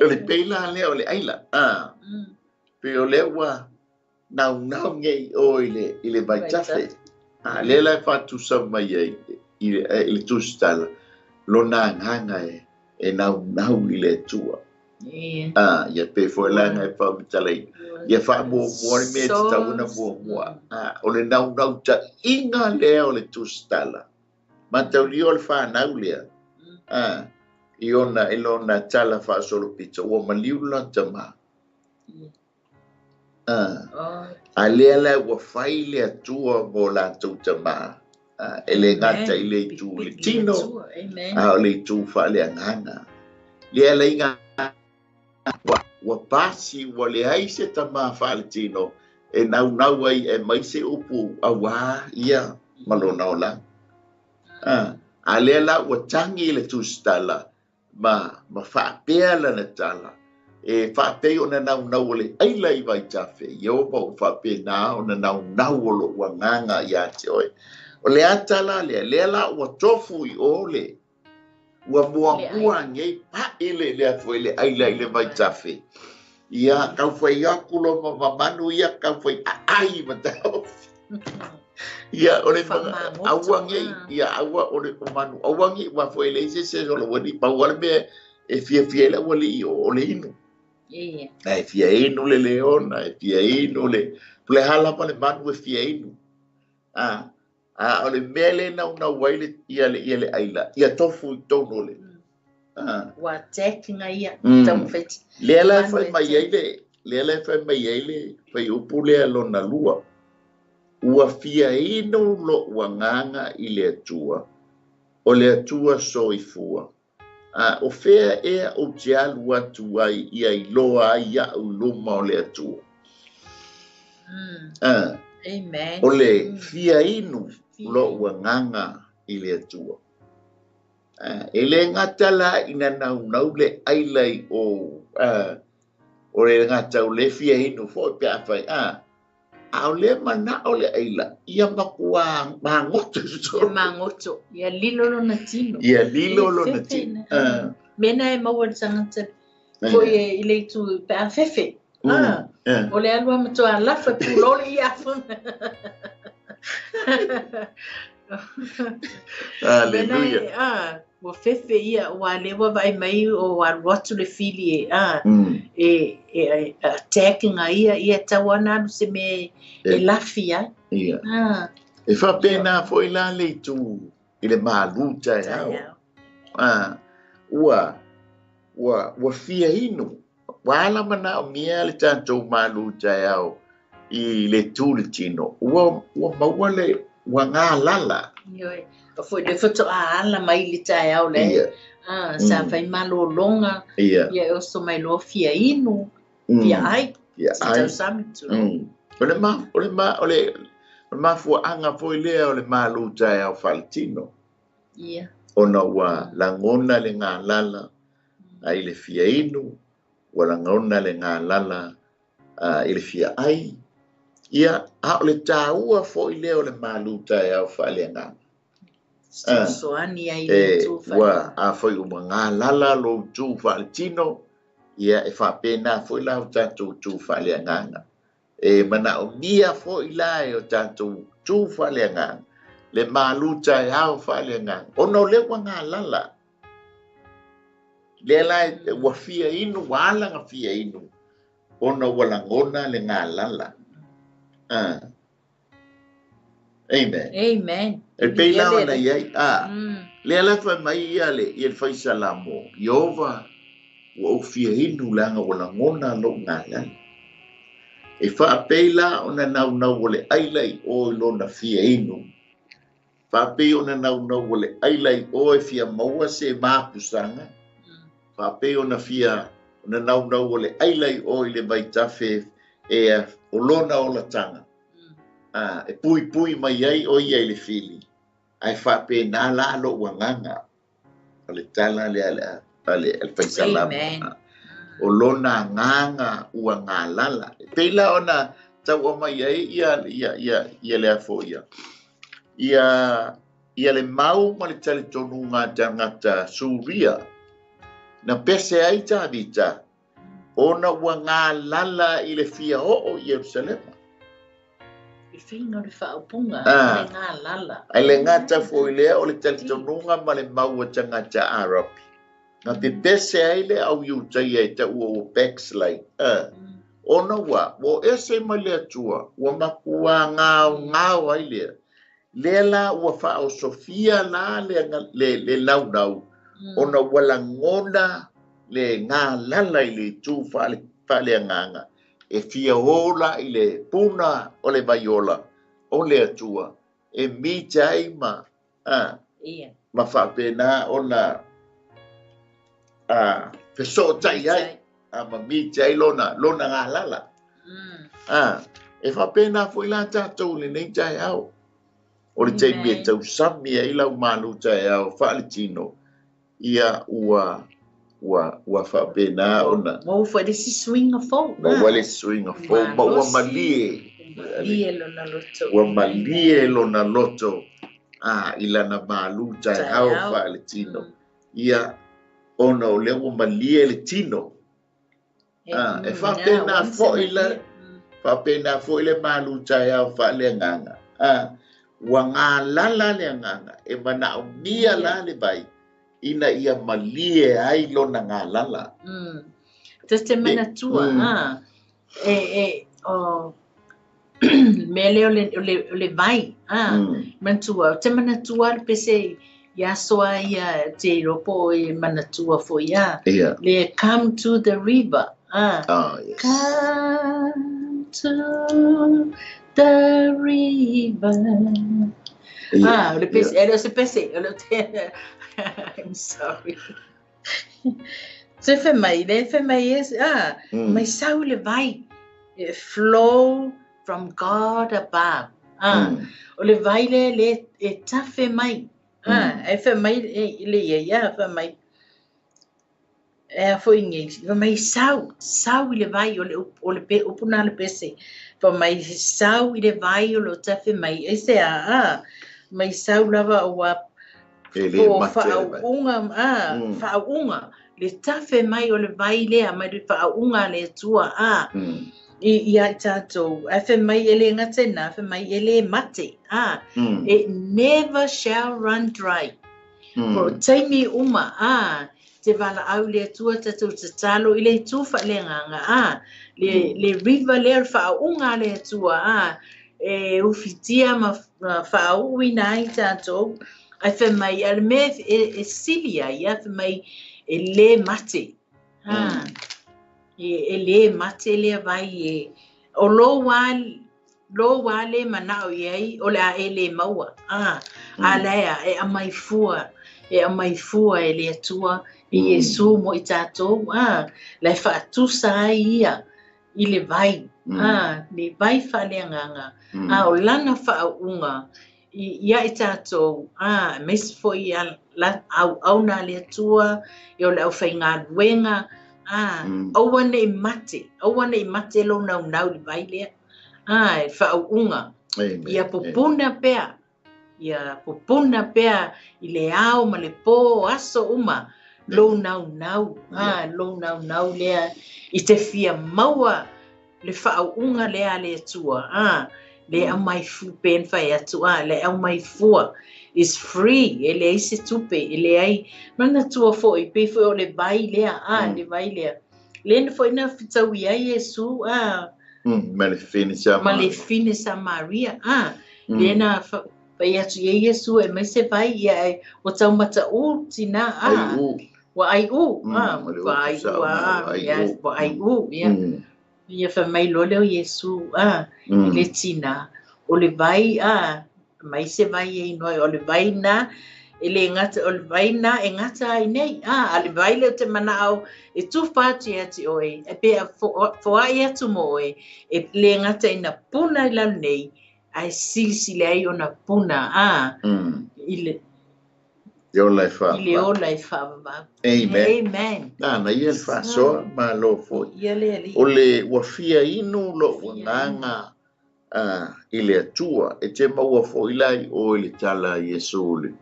o le peila lea o le aila. A pe o lea ua naunau nei o i le vaitafe. A lea la e faatusa mai ai i le tusitala lona agaga e naunau i le Atua. Ia. A ia pe foi laga e faamatalaina. Ia faamuamua le mea e tatau ona muamua. A o le naunau ta'iga lea o le tusitala. Mataulia o le fanau lea. A i ona i lona tala faasolopito ua maliu lona tamā. A a lea la ua fai le Atua mo latou tamā. A e le gata i le itu le tino, Amen. a o le itu faaleagaga. Lea laiga ua pasi ua leai se tamā faaletino e naunau ai e mai se upu auā ia ma lona olaga. A, a lea la ua tagi le tusitala ma faapea lana tala. E faapei ona naunau o le aila i vaitafe, ia o ma o faapena ona naunau o lou agaga ia te oe. O le a tala lea, lea la ua tofu i o le, ua muamua nei pa'i le lea foi le aila i le vaitafe. Ia tau fai aku lo ma mamanu ia tau fai aai ma taofi. Ia o le Faamagoto, aua nei, ah. ia aua o le manu, aua nei ua foi le se se o le wani pau ale me e fia fia le wali o le inu. Ia. E fia inu le leona, e fia inu le pule hala pa le manu e fia inu. A, a o le mea le naunau ai le ia le ia le aila, ia tofu i tonu le. Ua attack ina ia taumafai. Lea la e fai mai ai le, lea la e fai mai ai le fuaiupu lea lona lua. Ua fia inu lo'u agaga i le Atua, o le Atua soifua. A o fea ea ou te alu atu ai ia iloa ai a'u i luma o le Atua? Amen. O le fia inu lo'u agaga i le Atua. E le gata la ina naunau le aila i o, o le gata o le fia inu foi pe afai, a o le mana'o le aila ia matua magoto. Ia magoto, ia lilo lona tino. Ia lilo lona tino. Mena e maua le tagata foi e i le itu pe a fefe. O le alu a matua lafa pulole i afuna. Hallelujah. Ua fefe ia, ua le ua vaai mai o alu atu le fili e, e attack ina ia, ia tau ana alu se mea e lafi ai. Ia. E faapena foi la le itu i le malu taeao. Ua fia inu. Ua ala manaomia le tatou malu taeao i le tu le tino. Ua maua le ua galala. Ioe. O foi le faatoa ala mai le taeao le. Sa fai malologa. Ia. Ia e oso mai loa fia inu, fia ai. Fia Se ai. tausami tu. O le mafuaaga foi lea o le malu taeao faaletino. Ia. Ona ua lagona le galala ai le fia inu, ua lagona le galala i le fia ai. Ia, a o le tāua foi lea o le malu taeao faaleagaga. Soani ai le tu Ua a foi ua galala lou tu faaletino, ia e faapena foi la o tatou tu faaleagaga. E manaomia foi la e o tatou tu faaleagaga, le malu taeao faaleagaga. Ona o lea ua galala. Lea la ua fia inu, ua ala na fia inu, ona ua lagona le galala. Amen. Amen. E pei la ona iai, lea la fai mai ia le ia le faisalamo, Iova, ua ou fia inu leaga ua lagona lou galala. E faapei la ona naunau o le aila i o i lona fia inu. Faapei ona naunau o le aila i o e fia maua se mapusaga. Faapei ona fia ona naunau o le aila i o i le vaitafe e o lona olataga. E pui pui mai ai o ia i le fili. Ae faapena la lou agaga. O le tala lea a le faisalamo. Amen. O lona agaga ua galala. E pei la ona taua mai ai ia ia ia ia le afo ia. Ia le mau ma le talitonuga tagata Suria. Na pese ai Tavita ona ua galala i le fia oo i Ierusalema. I faiga o le faaupuga, le galala. Ai le gata foi lea o le talitonuga ma le mau a tagata Arapi. Na pepese ai le au Iutaia e taua ua backslide. Ona ua ese mai le Atua, ua makua ngao ngao ai lea. Lea la ua faaosofia la le naunau, ona ua lagona le galala i le itu faaleagaga. E fia ola i le puna o le vaiola o le Atua. E mita ai ma, ma faapena ona fesootai ai, ma mita ai lona galala. E faapena foi la tatou lenei taeao. O le taimi e tausami ai lau malu taeao faaletino, ia ua faapena ona. Ua foi le isi suiga fou. Ua le suiga fou, ma ua malie. Malie lona loto. Ua malie lona loto i lana malu taeao faaletino. Ia, ona o lea ua malie le tino. E faapena foi la, faapena foi le malu taeao faaleagaga. Ua galala le agaga, e manaomia la le vai, ina ia malie ai lona galala. Te manatua, o mea lea o le vai, manatua, te manatua le pese I aso lava ia ou te iloa po o e manatua foi a. Le Come to the River. Ah. Oh, yes. Come to the river. Ah, o le pese, e le o se pese, o le te... I'm sorry. Se fai mai, le fai mai e, ah, mai sau le vai. It flow from God above. Ah, o le vai lea le e tafe mai. Ah, e fai mai e, le ia ia, fai mai. E a foi nei, fai mai sau, sau i le vai o le o le pe upu na le pese. Fai mai sau i le vai o lo tafe mai. E se a, ah, mai sau lava o ua E le po mate le vai. faauuga, ah, faauuga le tafe mai o le vai lea mai le faauuga a le Atua, ah, i ia i tatou. Ae fai mai e le gata i lena, fai mai e le mate, ah, it never shall run dry. Po o taimi uma, ah, te valaau i le Atua tatou tatalo i le itu faaleagaga, ah, le, le river lea o le faauuga a le Atua, ah, e ufitia ma faauuina ai tatou. Ae fai mai, a o le mea e sili ai, a fai mai, e le mate. Ha, e le mate lea vai e, o lou lava, lou lava le manao i ai, o le a e le maua. A, a la ea, e aumai fua, e aumai fua e le Atua i Iesu mo i tatou, a, la e faatusa ai ia i le vai, a, le vai faaleagaga, a o lana faauuga ia i tatou, a, aemaise foi ia auauna a le Atua, ia o le aufaigaluega, a, aua ne i mate, aua ne i mate lou naunau i le vai lea, a, e faauuga. Ia pupuna pea, ia pupuna pea i le ao ma le po, aso uma, lou naunau, a, lou naunau lea i te fia maua le faauuga lea a le Atua, a, le aumai fua, pei ona fai atu, a, le aumai fua is free, e leai se tupe, e leai, manatua foi, pei foi o le vai lea, a, le vai lea, lea foi na fetaui ai Iesu, a, Ma le fine Samaria. Ma le fine Samaria, a, lea na fai atu i ai Iesu e aumai se vai, ia, e, ua tau mataʻu tina, a, ua aiʻu, a, ua aiʻu, a, ia, ua aiʻu, ia. Ia fai mai loa lea o Iesu, a, i le tina, o le vai, a, aumai se vai e inu ai, o le vai na, e le gata, o le vai na e gata ai nei, a, a le vai lea ou te manao e tufa atu ia te oe, e pe a foai atu mo oe, e le gata ina puna i lalo nei, ae silisili ai ona puna, a, i le, Le ola e faavavau. I le ola e faavavau. Amen. Amen. Nāna ia le faasoa, malo foi. Ia le Alii. O le ua fia inu lou agaga i le Atua, e te maua foi la i o i le tala a Iesu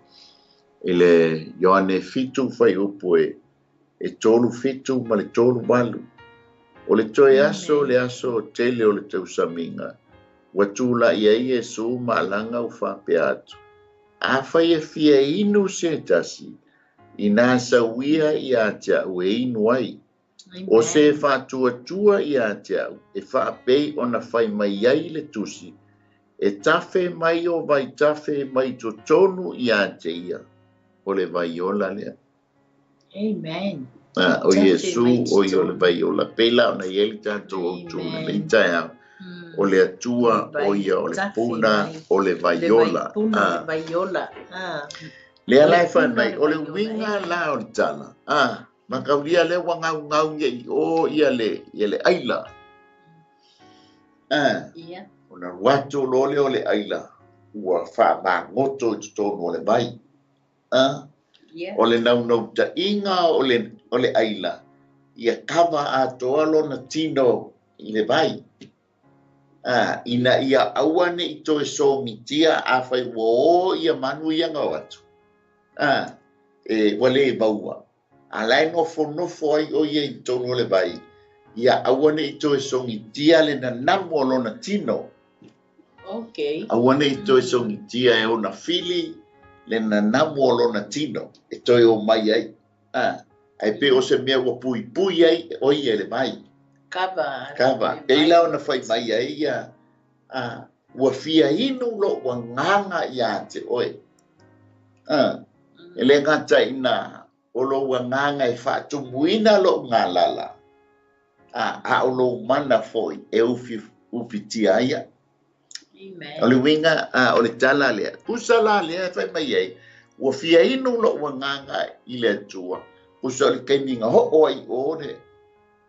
i le Ioane 7 fuaiupu e 37 ma le 38. O le toe aso le aso tele o le tausamiga, ua tulai ai Iesu ma alaga ua faapea atu, Afai e fia inu se tasi, inā sau ia iā te a'u e inu ai. O se faatuatua iā te a'u e faapei ona fai mai ai le Tusi, e tafe mai o vaitafe mai totonu iā te ia, o le vai ola lea. Amen. A, o Iesu, o ia o le vai ola. Pei la ona i ai le tatou autū i lenei taeao. O le Atua, o ia o le puna, o le vai ola. Lea la e fai mai, o le uiga la o le tala, a, makaulia lea ua gaugau ia i o ia le, ia le aila. A, ona alu atu loa lea o le aila, ua faamagoto i totonu o le vai. A, o le naunautaiga o le, o le aila, ia kava atoa lona tino i le vai, a, ina ia aua ne i toe sogitia afai ua o ia manu ia gao atu, a, e, ua le maua. A la e nofonofo ai o ia i totonu o le vai, ia aua ne i toe sogitia le nanamu o lona tino. Okay. Aua ne i toe sogitia e ona fili le nanamu o lona tino e toe o mai ai. A, ae pei o se mea ua puipui ai o ia i le vai. Kava. Kava. Pei la ona fai mai ai ia, a, ua fia inu lou agaga iā te oe. A. E le gata ina o lou agaga e faatumuina lou galala, a o lou mana foi e ufitia ai au. O le uiga, o le tala lea, tusa la lea e fai mai ai, ua fia inu lou agaga i le Atua, tusa o le taimi na oo ai i o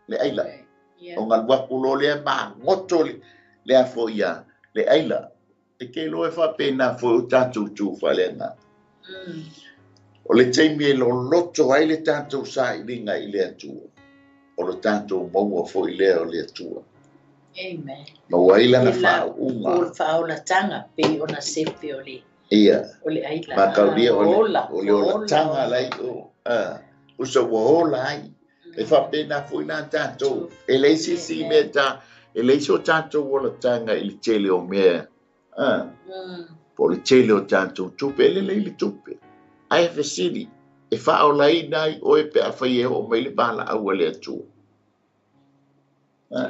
le aila. Ona alu atu loa lea magoto le afo ia le aila. E te iloa e faapena foi o tatou tu faaleagaga. O le taimi e loloto ai le tatou sailiga i le Atua, o le tatou maua foi lea o le Atua. Amen. Maua ai lana faauuga. O le faaolataga pei ona sefe o le Ia. O le aila. Mataulia o le olataga la i o. Usa ua ola ai. E faapena foi la tatou. E leai se isi mea ta, e leai so tatou olataga i le tele o mea. Po o le tele o tatou tupe, e lelei le tupe. Ae fesili, e faaolaina ai oe pe afai e oo mai le valaau a le Atua.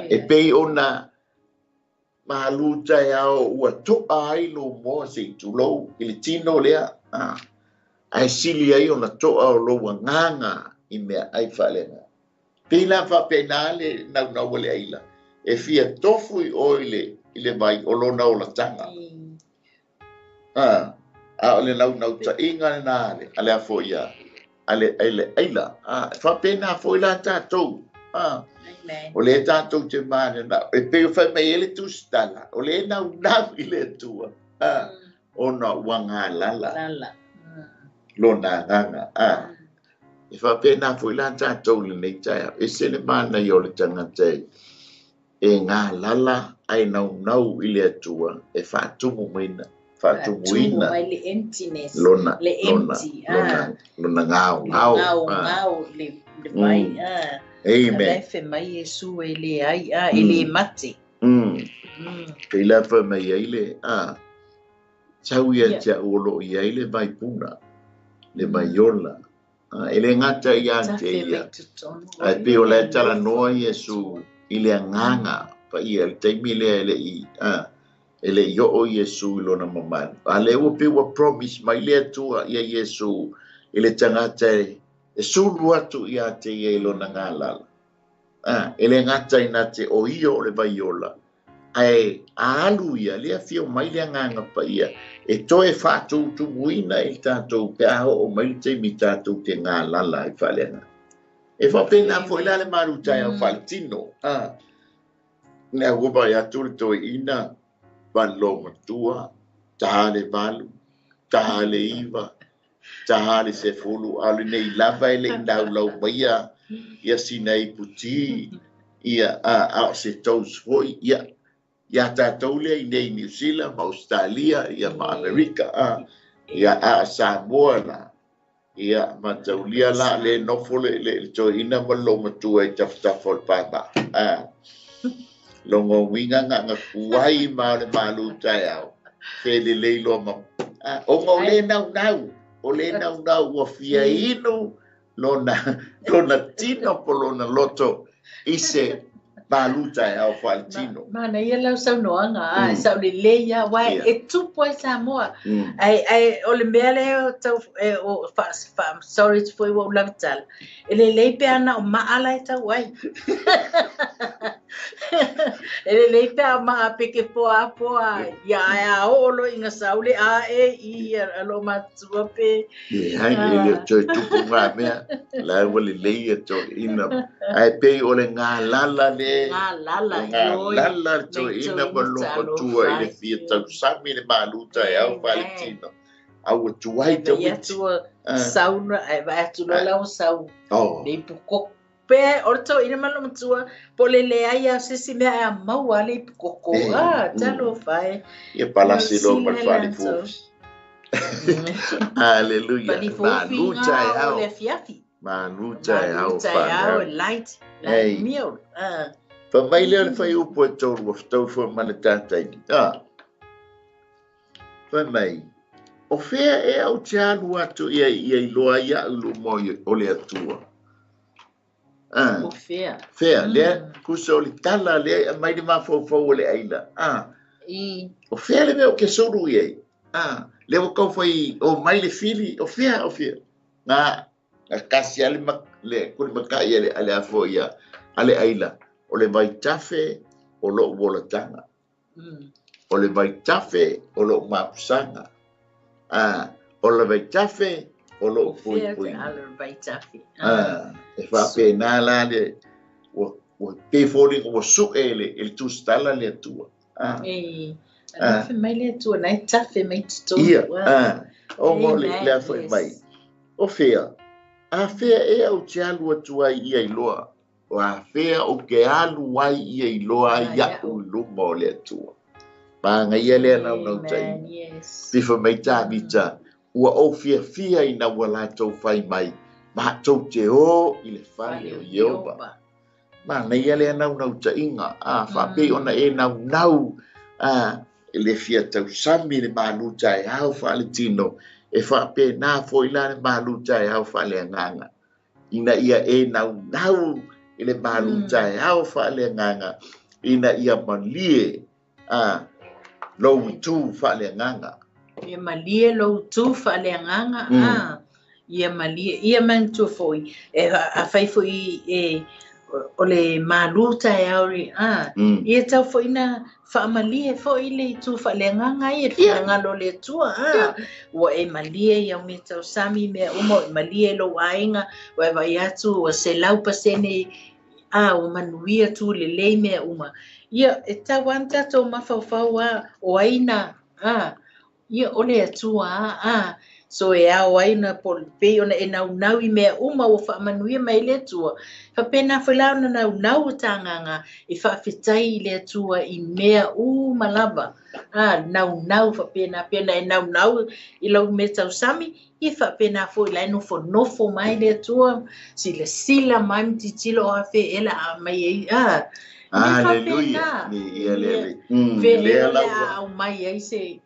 E pei ona malu taeao ua toa ai lou moa se i tulou i le tino lea, ae sili ai ona toa o lou agaga i mea ai faaleagaga. Pei la faapena le naunau a le aila, e fia tofu i oe i le vai o lona olataga. A o le naunautaiga lena a le afo ia, a le aila. Faapena foi la tatou. O le tatou te manana, e pei o fai mai e le tusitala, o le naunau i le Atua, ona ua galala lona agaga. E faapena foi la tatou lenei taeao, e se le manaia o le tagata e galala ai naunau i le Atua, e faatumu maina, faatumuina mai le emptiness, lona, le empty, lona, lona gao, gao, gao, gao, le vai, Amen. Ala fe mai Iesu e le ai, e le mate. Pei la fai mai ai le, sau ia te au o loo i ai le vaipuna, le vaiola. E le gata ia te ia. Ae pei o le talanoa Iesu i le agaga paia, le taimi lea e le i, e le i oo Iesu i lona mamalu. A le ua pei ua promise mai le Atua ia Iesu i le tagata e sulu atu ia te ia i lona galala. E le gata ina te o ia o le vaiola, ae a alu ia, lea fia mai le agaga paia, e toe faatutumuina i tatou pe a oo mai le taimi tatou te galala ai faaleagaga. E faapena foi la le malu taeao faaletino. Lea ua vai atu le toeaina, valo matua, ta le 8, ta le 9, ta le 10, a o lenei lava e le i laulau maia ia sina iputi, ia a o se toast foi, ia ia tatou lea i nei New Zealand ma Australia, ia ma Amerika, ia a Samoa la, ia mataulia la le nofo le toeaina ma le matua i tafatafa o le paepae. Longa uiga nga kuai ma o le malu taeao, fe lelei loa ma, ona o le naunau, o le naunau ua fia inu lona, lona tino po lona loto i se malu taeao faaletino. Mana ia lau saunoaga, sa o le lei ia, wa e tupu ai Samoa. Ai, ai, o le mea lea o tau, e, o, fa, fa, sorry foi ua ulaga tala. E le lei pe ana o maala e tau ai. E le lei pe a maa pe ke poa poa, ia ai a o lo inga saule a e i a lo matua pe. Ie, hai, e le toe tupu ngā mea, la ua le lei e toe ina. Ai pei o le ngā lala le, Ngā lala, o ngā ioi, lala le toe le ina toe ma lo ina matua i le talo fia fai. tausami le malu taeao Amen. faaletino. A ua tuai Ai te vai witi. atu a sauna, ai vai atu loa lau sau. Le ipu koko. Pe, o le toe ina ma lo matua, po le le ai a se si mea a maua le ipu koko. Talo fai. Ia palasi Lo lo ma le sila fale lanto. fofi. Hallelujah. Fale fofi Malu ngā taeao. o le afiafi. Malu taeao Malu taeao, fale. light, light Ei. meal. Fa mai lea le fai upu e tolu, ua fetau foi ma le tātai. Fai mai, o fea e au te alu atu ia ia iloa ia au luma o le Atua. O fea. Fea, lea, kusa o le tala lea, mai le mafaufau o le aila. O fea le mea o ke suru i ai. Lea ua kau fai, o mai le fili, o fea, o fea. Na kasi ale le kulimaka'i ale afo ia ale aila o le vaitafe o lo'u olataga. O le vaitafe o lo'u mapusaga. O le vaitafe o lo'u puipuiga. E faapena la le ua pei foliga ua su'e e le tusitala le Atua. Afe mai le Atua nai tafe mai totonu. Ia, o le afo mai. O fea, a fea e au te alu atu ai ia iloa. O a fea o ke alu ai ia iloa ia'u i luma o le Atua. Magaia lea naunautaiga. Fifa mai Tavita, ua ou fiafia ina ua latou fai mai, matou te o i le fale o Ieova. Manaia lea naunautaiga, faapei ona e naunau le fia tausami le malu taeao faaletino, e faapena foi la le malu taeao faaleagaga. Ina ia e naunau i le malu taeao faaleagaga, ina ia malie lou itu faaleagaga. Ia malie lou itu faaleagaga, ia malie. Ia manatua foi, e afai foi e o le malu taeao, ia tau foi na faamalie foi le itu faaleagaga ia le finagalo o le Atua. Ua e malie ia mea tausami mea uma, ua e malie lou aiga, ua e vaai atu ua 100% ua manuia tu lelei mea uma. Ia e tau lava ona tatou mafaufau o ai na ia o le Atua so e ao ai na pei ona e naunau i mea uma ua faamanuia mai le Atua. Faapena foi la ona naunau o tagaga e faafetai i le Atua i mea uma lava. Naunau faapena pei ona e naunau i lau mea tausami, ia faapena foi la e nofonofo mai le Atua, silasila mai ma tilotilo o afe e la a mai ai. Aleluia. Ia le lea la ua aumai ai se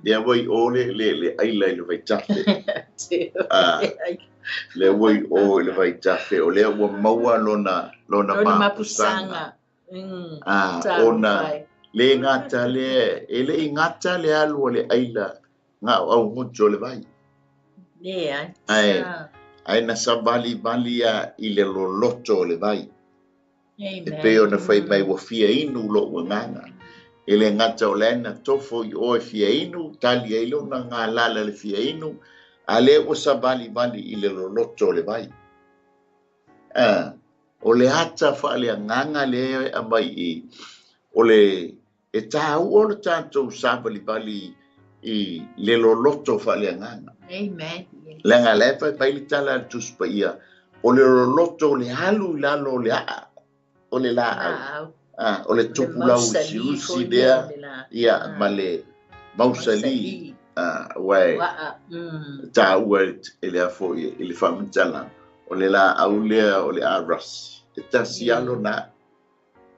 lea ua i o le aila i le vaitafe. Lea ua i o i le vaitafe, o lea ua maua lona mapusaga. Ona le gata lea, e le i gata le alu o le aila na o augutu o le vai. Ae na savalivali ia i le loloto o le vai. E pei ona fai mai ua fia inu lo'u agaga. E le gata o lea na tofo i o e fia inu, tali ai lona galala le fia inu, a lea ua savalivali i le loloto o le vai. O le ata faaleagaga lea e aumai i, o le e tāua o le tatou savalivali i le loloto faaleagaga. Amen. Leaga la e fai mai le tala a le Tusi Paia, o le loloto o le alu i lalo o le aa, o le laau. O le tupulau usiusi lea, ia, ma le mausali, ua e tāua e le afo i le faamatalaga, o le laau lea o le arasi, e tasi alo na,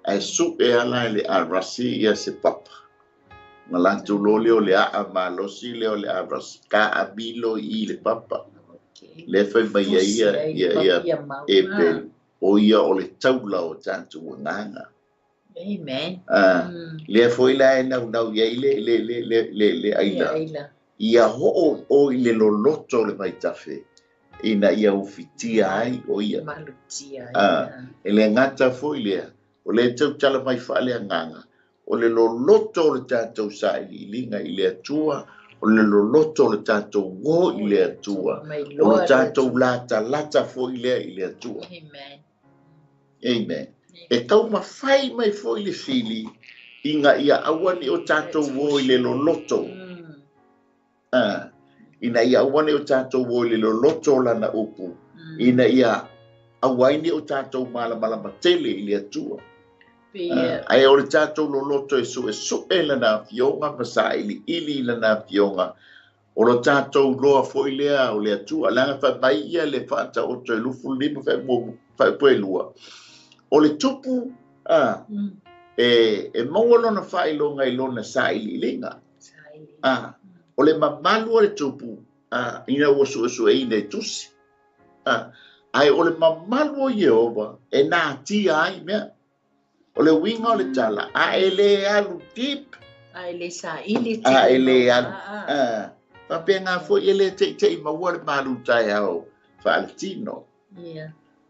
ae su'e ala e le arasi ia se papa. Ma latou loa lea o le aa malosi lea o le arasi, ka amilo i le papa. Lea fai mai ai ia e pelu, o ia o le taula o tatou agaga. Amen. Lea foi la e naunau i ai le aila. Ia ho'o o i le loloto o le vaitafe, ina ia ufitia ai o ia. Malutia ai. E le gata foi lea, o le tautala mai faaleagaga, o le loloto o le tatou sailiiliga i le Atua, o le loloto o le tatou o i le Atua, o le tatou latalata foi lea i le Atua. Amen. Amen. E taumafai mai foi le fili, ina ia aua ne i o tatou o i le loloto. Ina ia aua ne i o tatou o i le loloto o lana upu. Ina ia aua ai ne i o tatou malamalama tele i le Atua. Ae o le tatou loloto e su'esu'e lana afioga ma sailiili i lana afioga, o lo tatou loa foi lea o le Atua. Leaga fai mai ia le faataoto e 25 faaipoelua. O le tupu e maua lona faailoga i lona sailiiliga. O le mamalu o le tupu ina ua suesueina i tusi. Ae o le mamalu o Ieova e natia ai mea. O le uiga o le tala, a e le alu deep. A e le saili. A e le alu. Faapena foi e le teitei maua le malu taeao faaletino.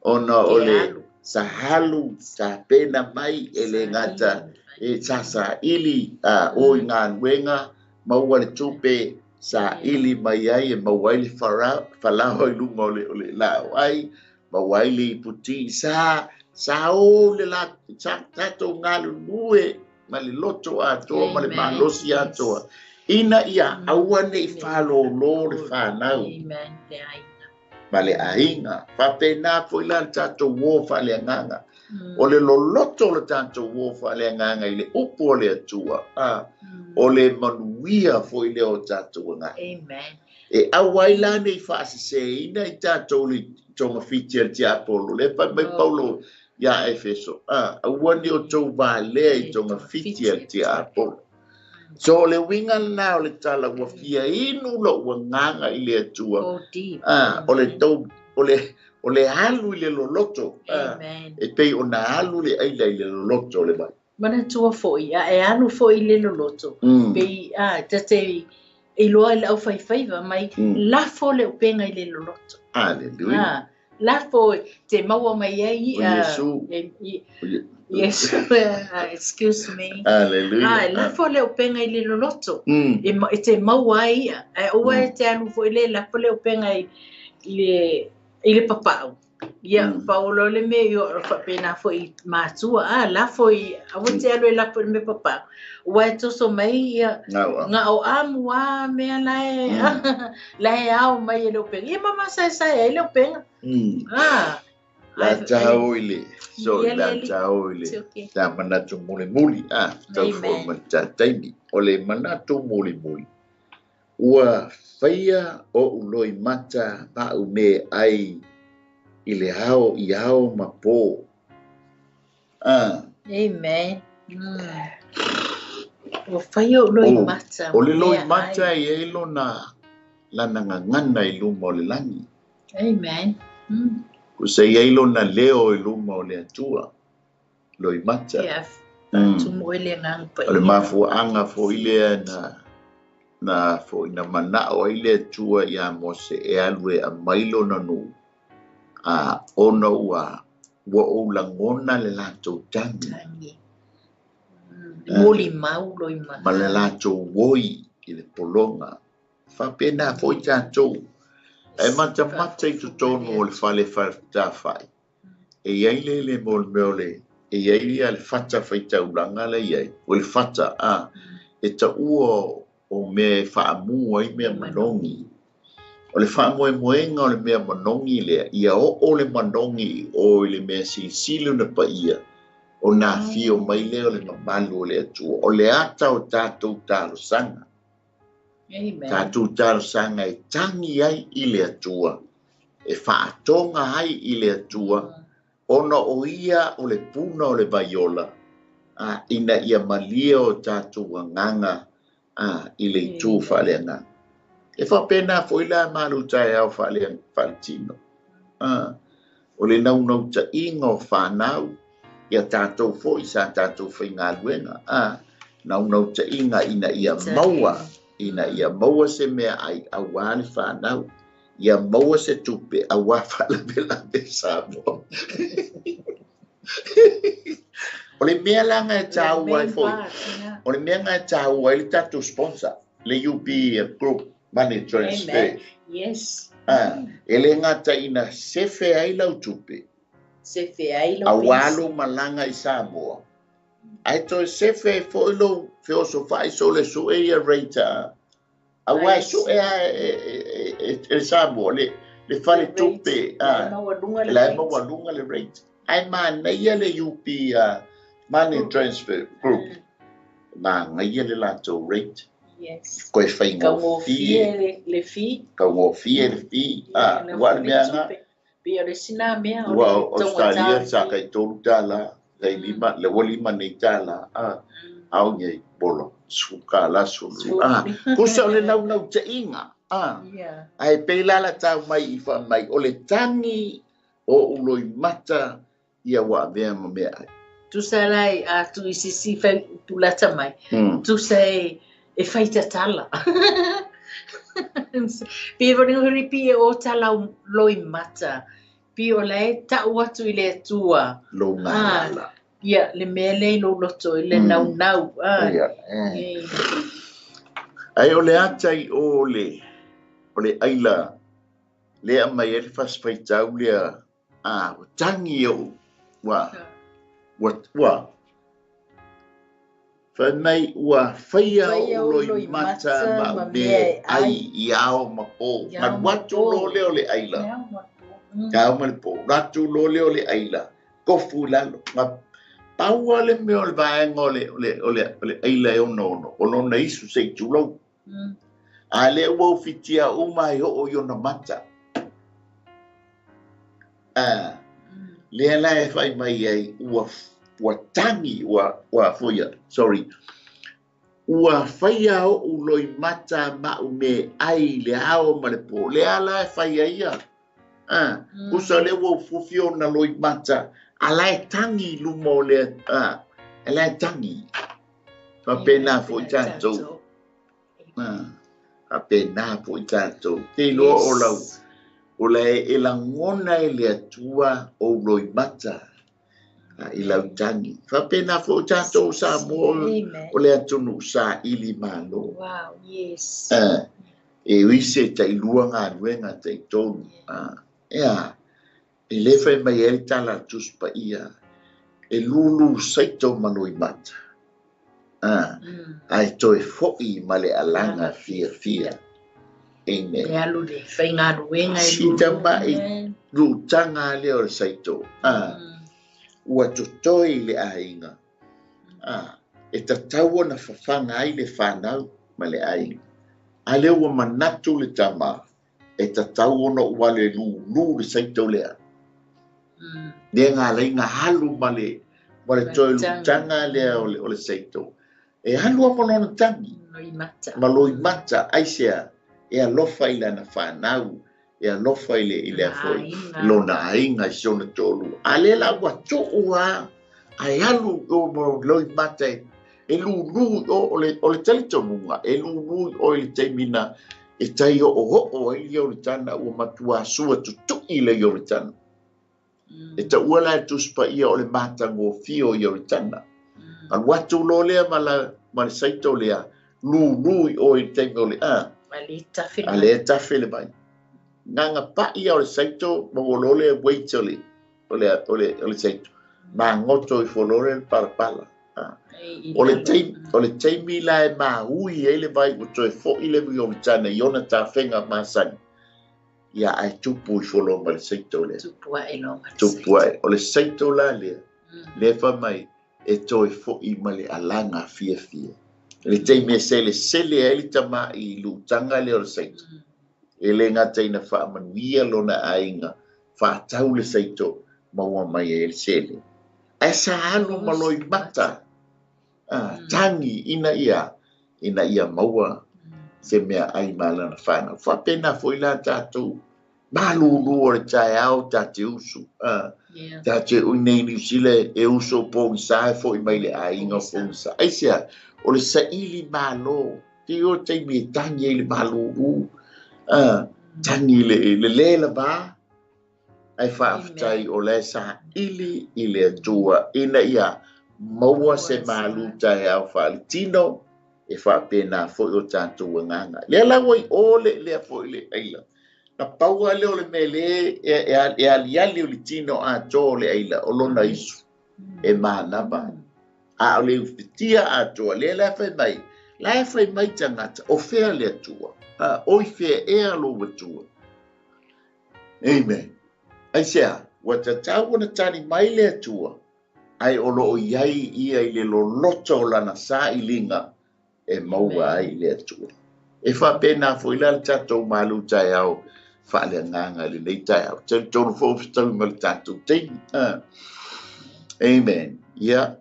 Ona o le sahalu tapena mai e le gata e sa saili o i galuega maua le tupe saili mai ai e maua ai le falao i luga o le laau ai, maua ai le iputi sa o le la tatou galulue ma le loto atoa ma le malosi atoa ina ia aua nei faalōlō le fanau ma le aiga. Faapena foi la le tatou uō faaleagaga. O le loloto o le tatou uō faaleagaga i le upu o le Atua, o le manuia foi lea o tatou agaga. E aua ai la nei faaseseina i tatou le togafiti a le tiapolo. Le fai mai Paulo ia Efeso, aua nei outou valea i togafiti a le tiapolo. So o le uiga lena o le tala ua fia inu lou agaga i le Atua. O le tou o le alu i le loloto. E pei ona alu le aila i le loloto o le vai. Manatua foi, a e alu foi i le loloto. Pei tate iloa i le aufaifaiva mai lafo le upega i le loloto. Hallelujah. Lafo te maua mai ai Iesu. Iesu, excuse me. Hallelujah. Lafo le upega i le loloto. E te maua ai ia. Ae aua e te alu foi le lafo le upega i le papau. Ia, paolo le mea i o faapena foi matua, lafo i, aua te alu e lafo i le mea papau. Ua e toso mai ia, ngao amu a mea lae ao mai e le upega. Ia mama sae ai le upega. La tau i le, so la tau i le, ta manatu mulimuli, tau foi ma ta taimi, o le manatu mulimuli. Ua faia o uloi mata pau me ai i le ao i ao ma pō. Amen. Ua faia o uloi mata. O le loi mata i e lona lana ngangana i luma o le langi. Amen. Kusa i e lona leo i luma o le Atua. Loi mata. Yeah. Tumu ele ngang pa. O le mafuaanga fo ile na fo ina manao ai le Atua ia Mose e alu e aumai lona nuu. Ona ua ou lagona le latou tagi. Moli mau loi mata. Ma le latou oi i le pologa. Faapena foi tatou. E matamata i totonu o le fale faatafai. E iai le le mo le mea o le e iai ia le fata faitaulaga le iai. O le fata e taua o mea e faamu ai mea manogi. O le faamoemoega o le mea manogi lea, ia oo le manogi o i le mea silisili ona paia, o nā fio mai lea o le mamalu o le Atua. O le ata o tatou talosaga. Tatou talosaga e tagi ai i le Atua, e faatoga ai i le Atua, ona o ia o le puna o le vaiola, ina ia malia o tatou agaga i le itu faaleagaga. E faapena foi la malu taeao faaletino. O le naunautaiga o fanau, ia tatou foi sa tatou faigaluega. Naunautaiga ina ia maua, se mea ai aua le fanau. Ia maua se tupe aua faalavelave Samoa. O le mea la ngai tāua ai foi. O le mea ngai tāua ai le tatou sponsor, le UB Group Money Transfer. Yes. E le ngata ina sefe ai lau tupe. Sefe ai lau aua lou malaga i Samoa. Ai toe sefe foi lou feosofai so le sue ia rate. Aua e sue e Samoa le fale tupe. La e maualuga le rate. Ai manaia le UP Money Transfer Group. Manaia le latou rate. Yes. Koe whaingofie le fee. Kaungofie le fee. Ua le mea nga. Pia le sina mea. Ua Australia sa kai tolu tala. Kai lima, le ua lima nei tala. Au ngei bolo. Suka la sulu. Kusa o le naunau te inga. Ai pei lala tau mai i wha mai. O le tangi o uloi mata ia wa mea ma mea ai. Tusa lai a tu isisi whai pulata mai. Tusa e whaitatala. Pei foi le pei e ota lau loimata. Pei o la e ta'u atu i le Atua. Lou galala. Ia, le mea lea i lou loto, i le naunau. Ia. Ae o le ata i o le o le aila lea aumai ai le fasi faitau lea, a, ua tagi ou, ua, ua, ua, fai mai ua faia ou loimata ma au mea e ai i ao ma po. Alu atu loa lea o le aila, ao ma le po, alu atu loa lea o le aila, tofu i lalo. Ma pau lava le mea o le vaega o le, o le, o le, o le aila e onoono, o lona isu se i tulou. A lea ua ufitia uma e oo i ona mata. A, lea la e fai mai ai, ua, ua tagi, ua, ua foi ia, sorry, ua faia oʻu loimata ma au meaai i le ao ma le po. Lea la e fai ai ia. A, tusa lea ua ufiufi ona loimata, a la e tagi i luma o le, a, a la e tagi. Faapena foi tatou. Faapena foi tatou. Te iloa o lau, o la e lagona e le Atua ou loimata i lau tagi. Faapena foi tatou o Samoa, o le atunuu saili malo. Wow, yes. E ui se tailua galuega taitolu. Ea, e le fai mai ai le tala a le Tusi Paia, e lulu saito ma loimata. Ae toe foi ma le alaga fiafia. Amen. E alu le faigaluega e Si tamai lutaga lea o le saito, ua totoe i le aiga, e tatau ona fafaga ai le fanau ma le aiga. A lea ua manatu le tama, e tatau ona ou alu e lulu le saito lea. Lea na ala ai ona alu ma le ma le toe lutaga lea o le saito. E alu lava ma lona tagi, ma loimata, aisea? E alofa i lana fanau, e alofa i le i lea foi lona aiga i si ona toalua. A lea la ua tuu lava, ae alu i o ma loimata e lulu i o, o le talitonuga, e lulu i o i le taimi na e tai oooo ai le Ioritana, ua matua sua tutui le Ioritana. E taua la e le Tusi Paia o le matagofie o Ioritana. Alu atu loa lea ma, la, ma le saito lea, lulu i o i le taimi o le a. A lea e tafe le vai. Gagapa'i o le saito ma ua loa lea weight o le, o le, o le, o le saito. Magoto ifo loa lea le palapala. O le taimi, o le taimi la e maui ai le vai ua toe foi le Ioritana i ona tafega masani. Ia, ae tupu ifo loa ma le saito lea. Tupu ae loa ma le Tupu ae. O le saito la lea, lea fai mai, e toe foi ma le alaga fiafia. I le taimi e selesele ai le tamaʻi i lutaga lea o le saito, e le gata ina faamanuia lona aiga, faatau le saito, maua mai ai le sele. Ae sa alu ma loimata, tagi ina ia, ina ia maua se meaai ma lana fanau. Faapena foi la tatou malulu o le taeao ta te usu. Ta te ui nei Niu Sila e uso pogisa e foi mai le aiga o pogisa. Aisea? O le saili malo. Te o taimi e tagi ai le malulu. Tagi le, le le lava. Ae faafetai o la e saili i le Atua ina ia maua se malu taeao faaletino, e faapena foi o tatou agaga. Lea la ua i o le lea foi le aila. Na pau lava lea o le mea lea e aliali o le tino atoa o le aila, o lona isu e manava ai. A o le ufitia atoa, lea la e fai mai, la e fai mai tagata, o fea le Atua? O i fea ea lou Atua? Amen. Aisea? Ua tatau ona tali mai le Atua, ae o lo o i ai ia i le loloto o lana sailiga e maua ai le Atua. E faapena foi la le tatou malu taeao faaleagaga i lenei taeao. Talitonu foi ua fetaui ma le tatou taimi. Amen. Ia,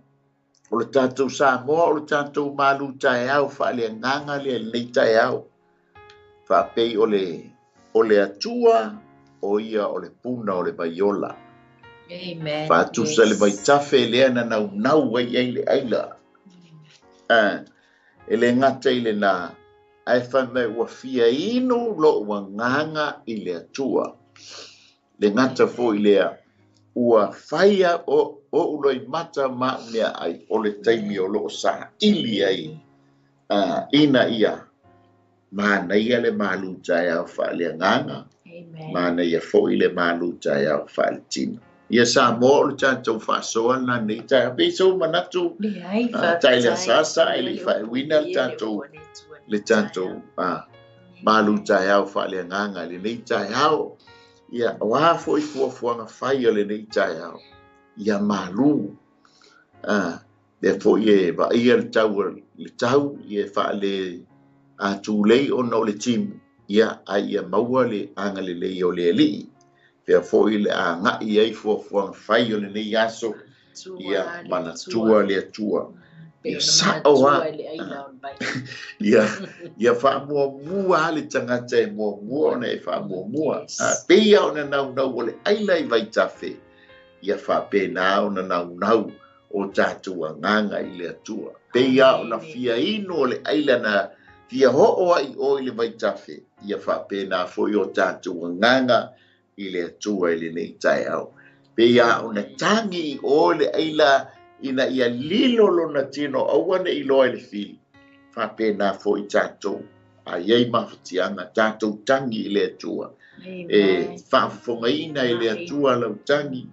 o le tatou Samoa, o le tatou malu taeao faaleagaga lea i lenei taeao. Faapei o le, o le Atua, o ia o le puna o le vaiola. Amen. Faatusa le vaitafe lea na naunau ai i ai le aila. E le gata i lena, Ae fai mai ua fia inu lo'u agaga i le Atua. Le gata foi lea, ua faia o'u loimata ma a'u meaai, o le taimi o lo'o saili ai ina ia manaia le malu taeao faaleagaga, manaia foi le malu taeao faaletino. Ia Samoa, o le tatou faasoa lena nei taeao. Pei sou manatu tai le asasa e le i faaiuina le tatou malu taeao faaleagaga i lenei taeao. Ia, o a foi fuafuaga fai o lenei taeao, ia malu. Lea foi e vaaia le tau, le tau ia faale atulei ona o le timu, ia, ae ia maua le agalelei o le Alii. Pea foi le agai ai fuafuaga fai o lenei aso, ia manatua le Atua. Ia sa'o a ia faamuamua le tagata e muamua ona e faamuamua. Peia ona naunau o le aila i vaitafe, ia faapena ona naunau o tatou agaga i le Atua. Peia ona fia inu o le aila na fia ho'o ai o i le vaitafe, ia faapena foi o tatou agaga i le Atua i lenei taeao. Peia ona tagi i o le aila ina ia lilo lona tino aua ne i loa i le fili, faapena foi tatou a iai mafatiaga tatou tagi i le Atua. E faafofogaina e le Atua lau tagi,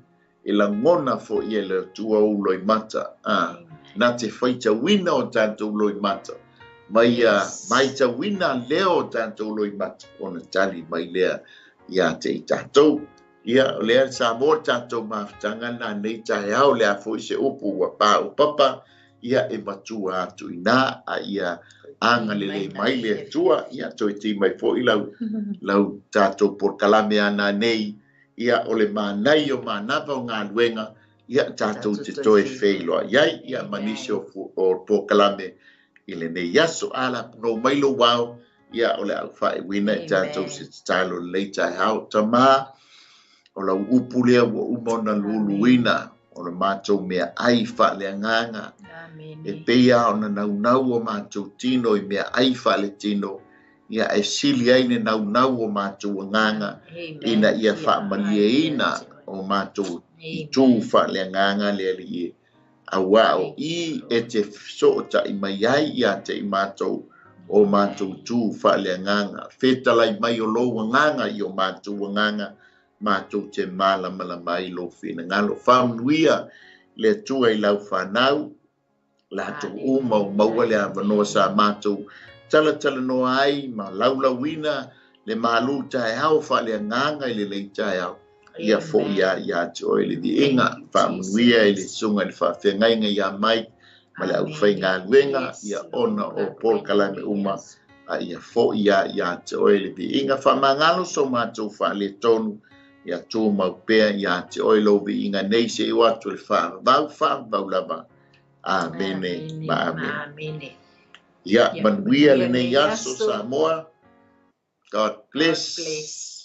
e lagona foi e le Atua ou loimata. Na te faitauina o tatou loimata, ma ia maitauina lea o tatou loimata ona tali mai lea ia te i tatou. Ia, o lea Samoa tatou mafutaga na nei taeao, lea foi se upu ua pā papa, ia e matua atu ina a ia agalelei mai le Atua. Ia toe ti mai foi lau tatou polokalame ana nei, ia o le manai o manava o galuega, ia tatou te toe feiloai ai, ia ma nisi o polokalame i lenei aso. Ala no mai lou ao, ia o le au faaiuina e tatou se tatalo lenei taeao. Tamā, o lau upu lea ua uma ona luluina, o le matou meaai faaleagaga, e peia ona naunau o matou tino i meaai faaletino, ia e sili ai le naunau o matou agaga ina ia faamalieina o matou itu faaleagaga le Alii e. Auā o i e te fesootai mai ai ia te i matou o matou tu faaleagaga. Fetalai mai o lou agaga i o matou agaga, matou te malamalama ai lou finagalo. Faamanuia le Atua i lau fanau, latou uma o maua le avanoa sa matou talatalanoa ai ma laulauina le malu taeao faaleagaga i lenei taeao. Ia fo'i ia te oe le viiga. Faamanuia i le susuga i le faafeagaiga ia mai ma le aufaigaluega, ia ona o polokalame uma, a ia fo'i ia te oe le viiga. Faamagalo so matou faaletonu, ia tumau pea ia te oe lou viiga nei seia oo atu le faavavau, faavavau lava. Amene ma amene. Ia manuia lenei aso, Samoa. God bless. God bless.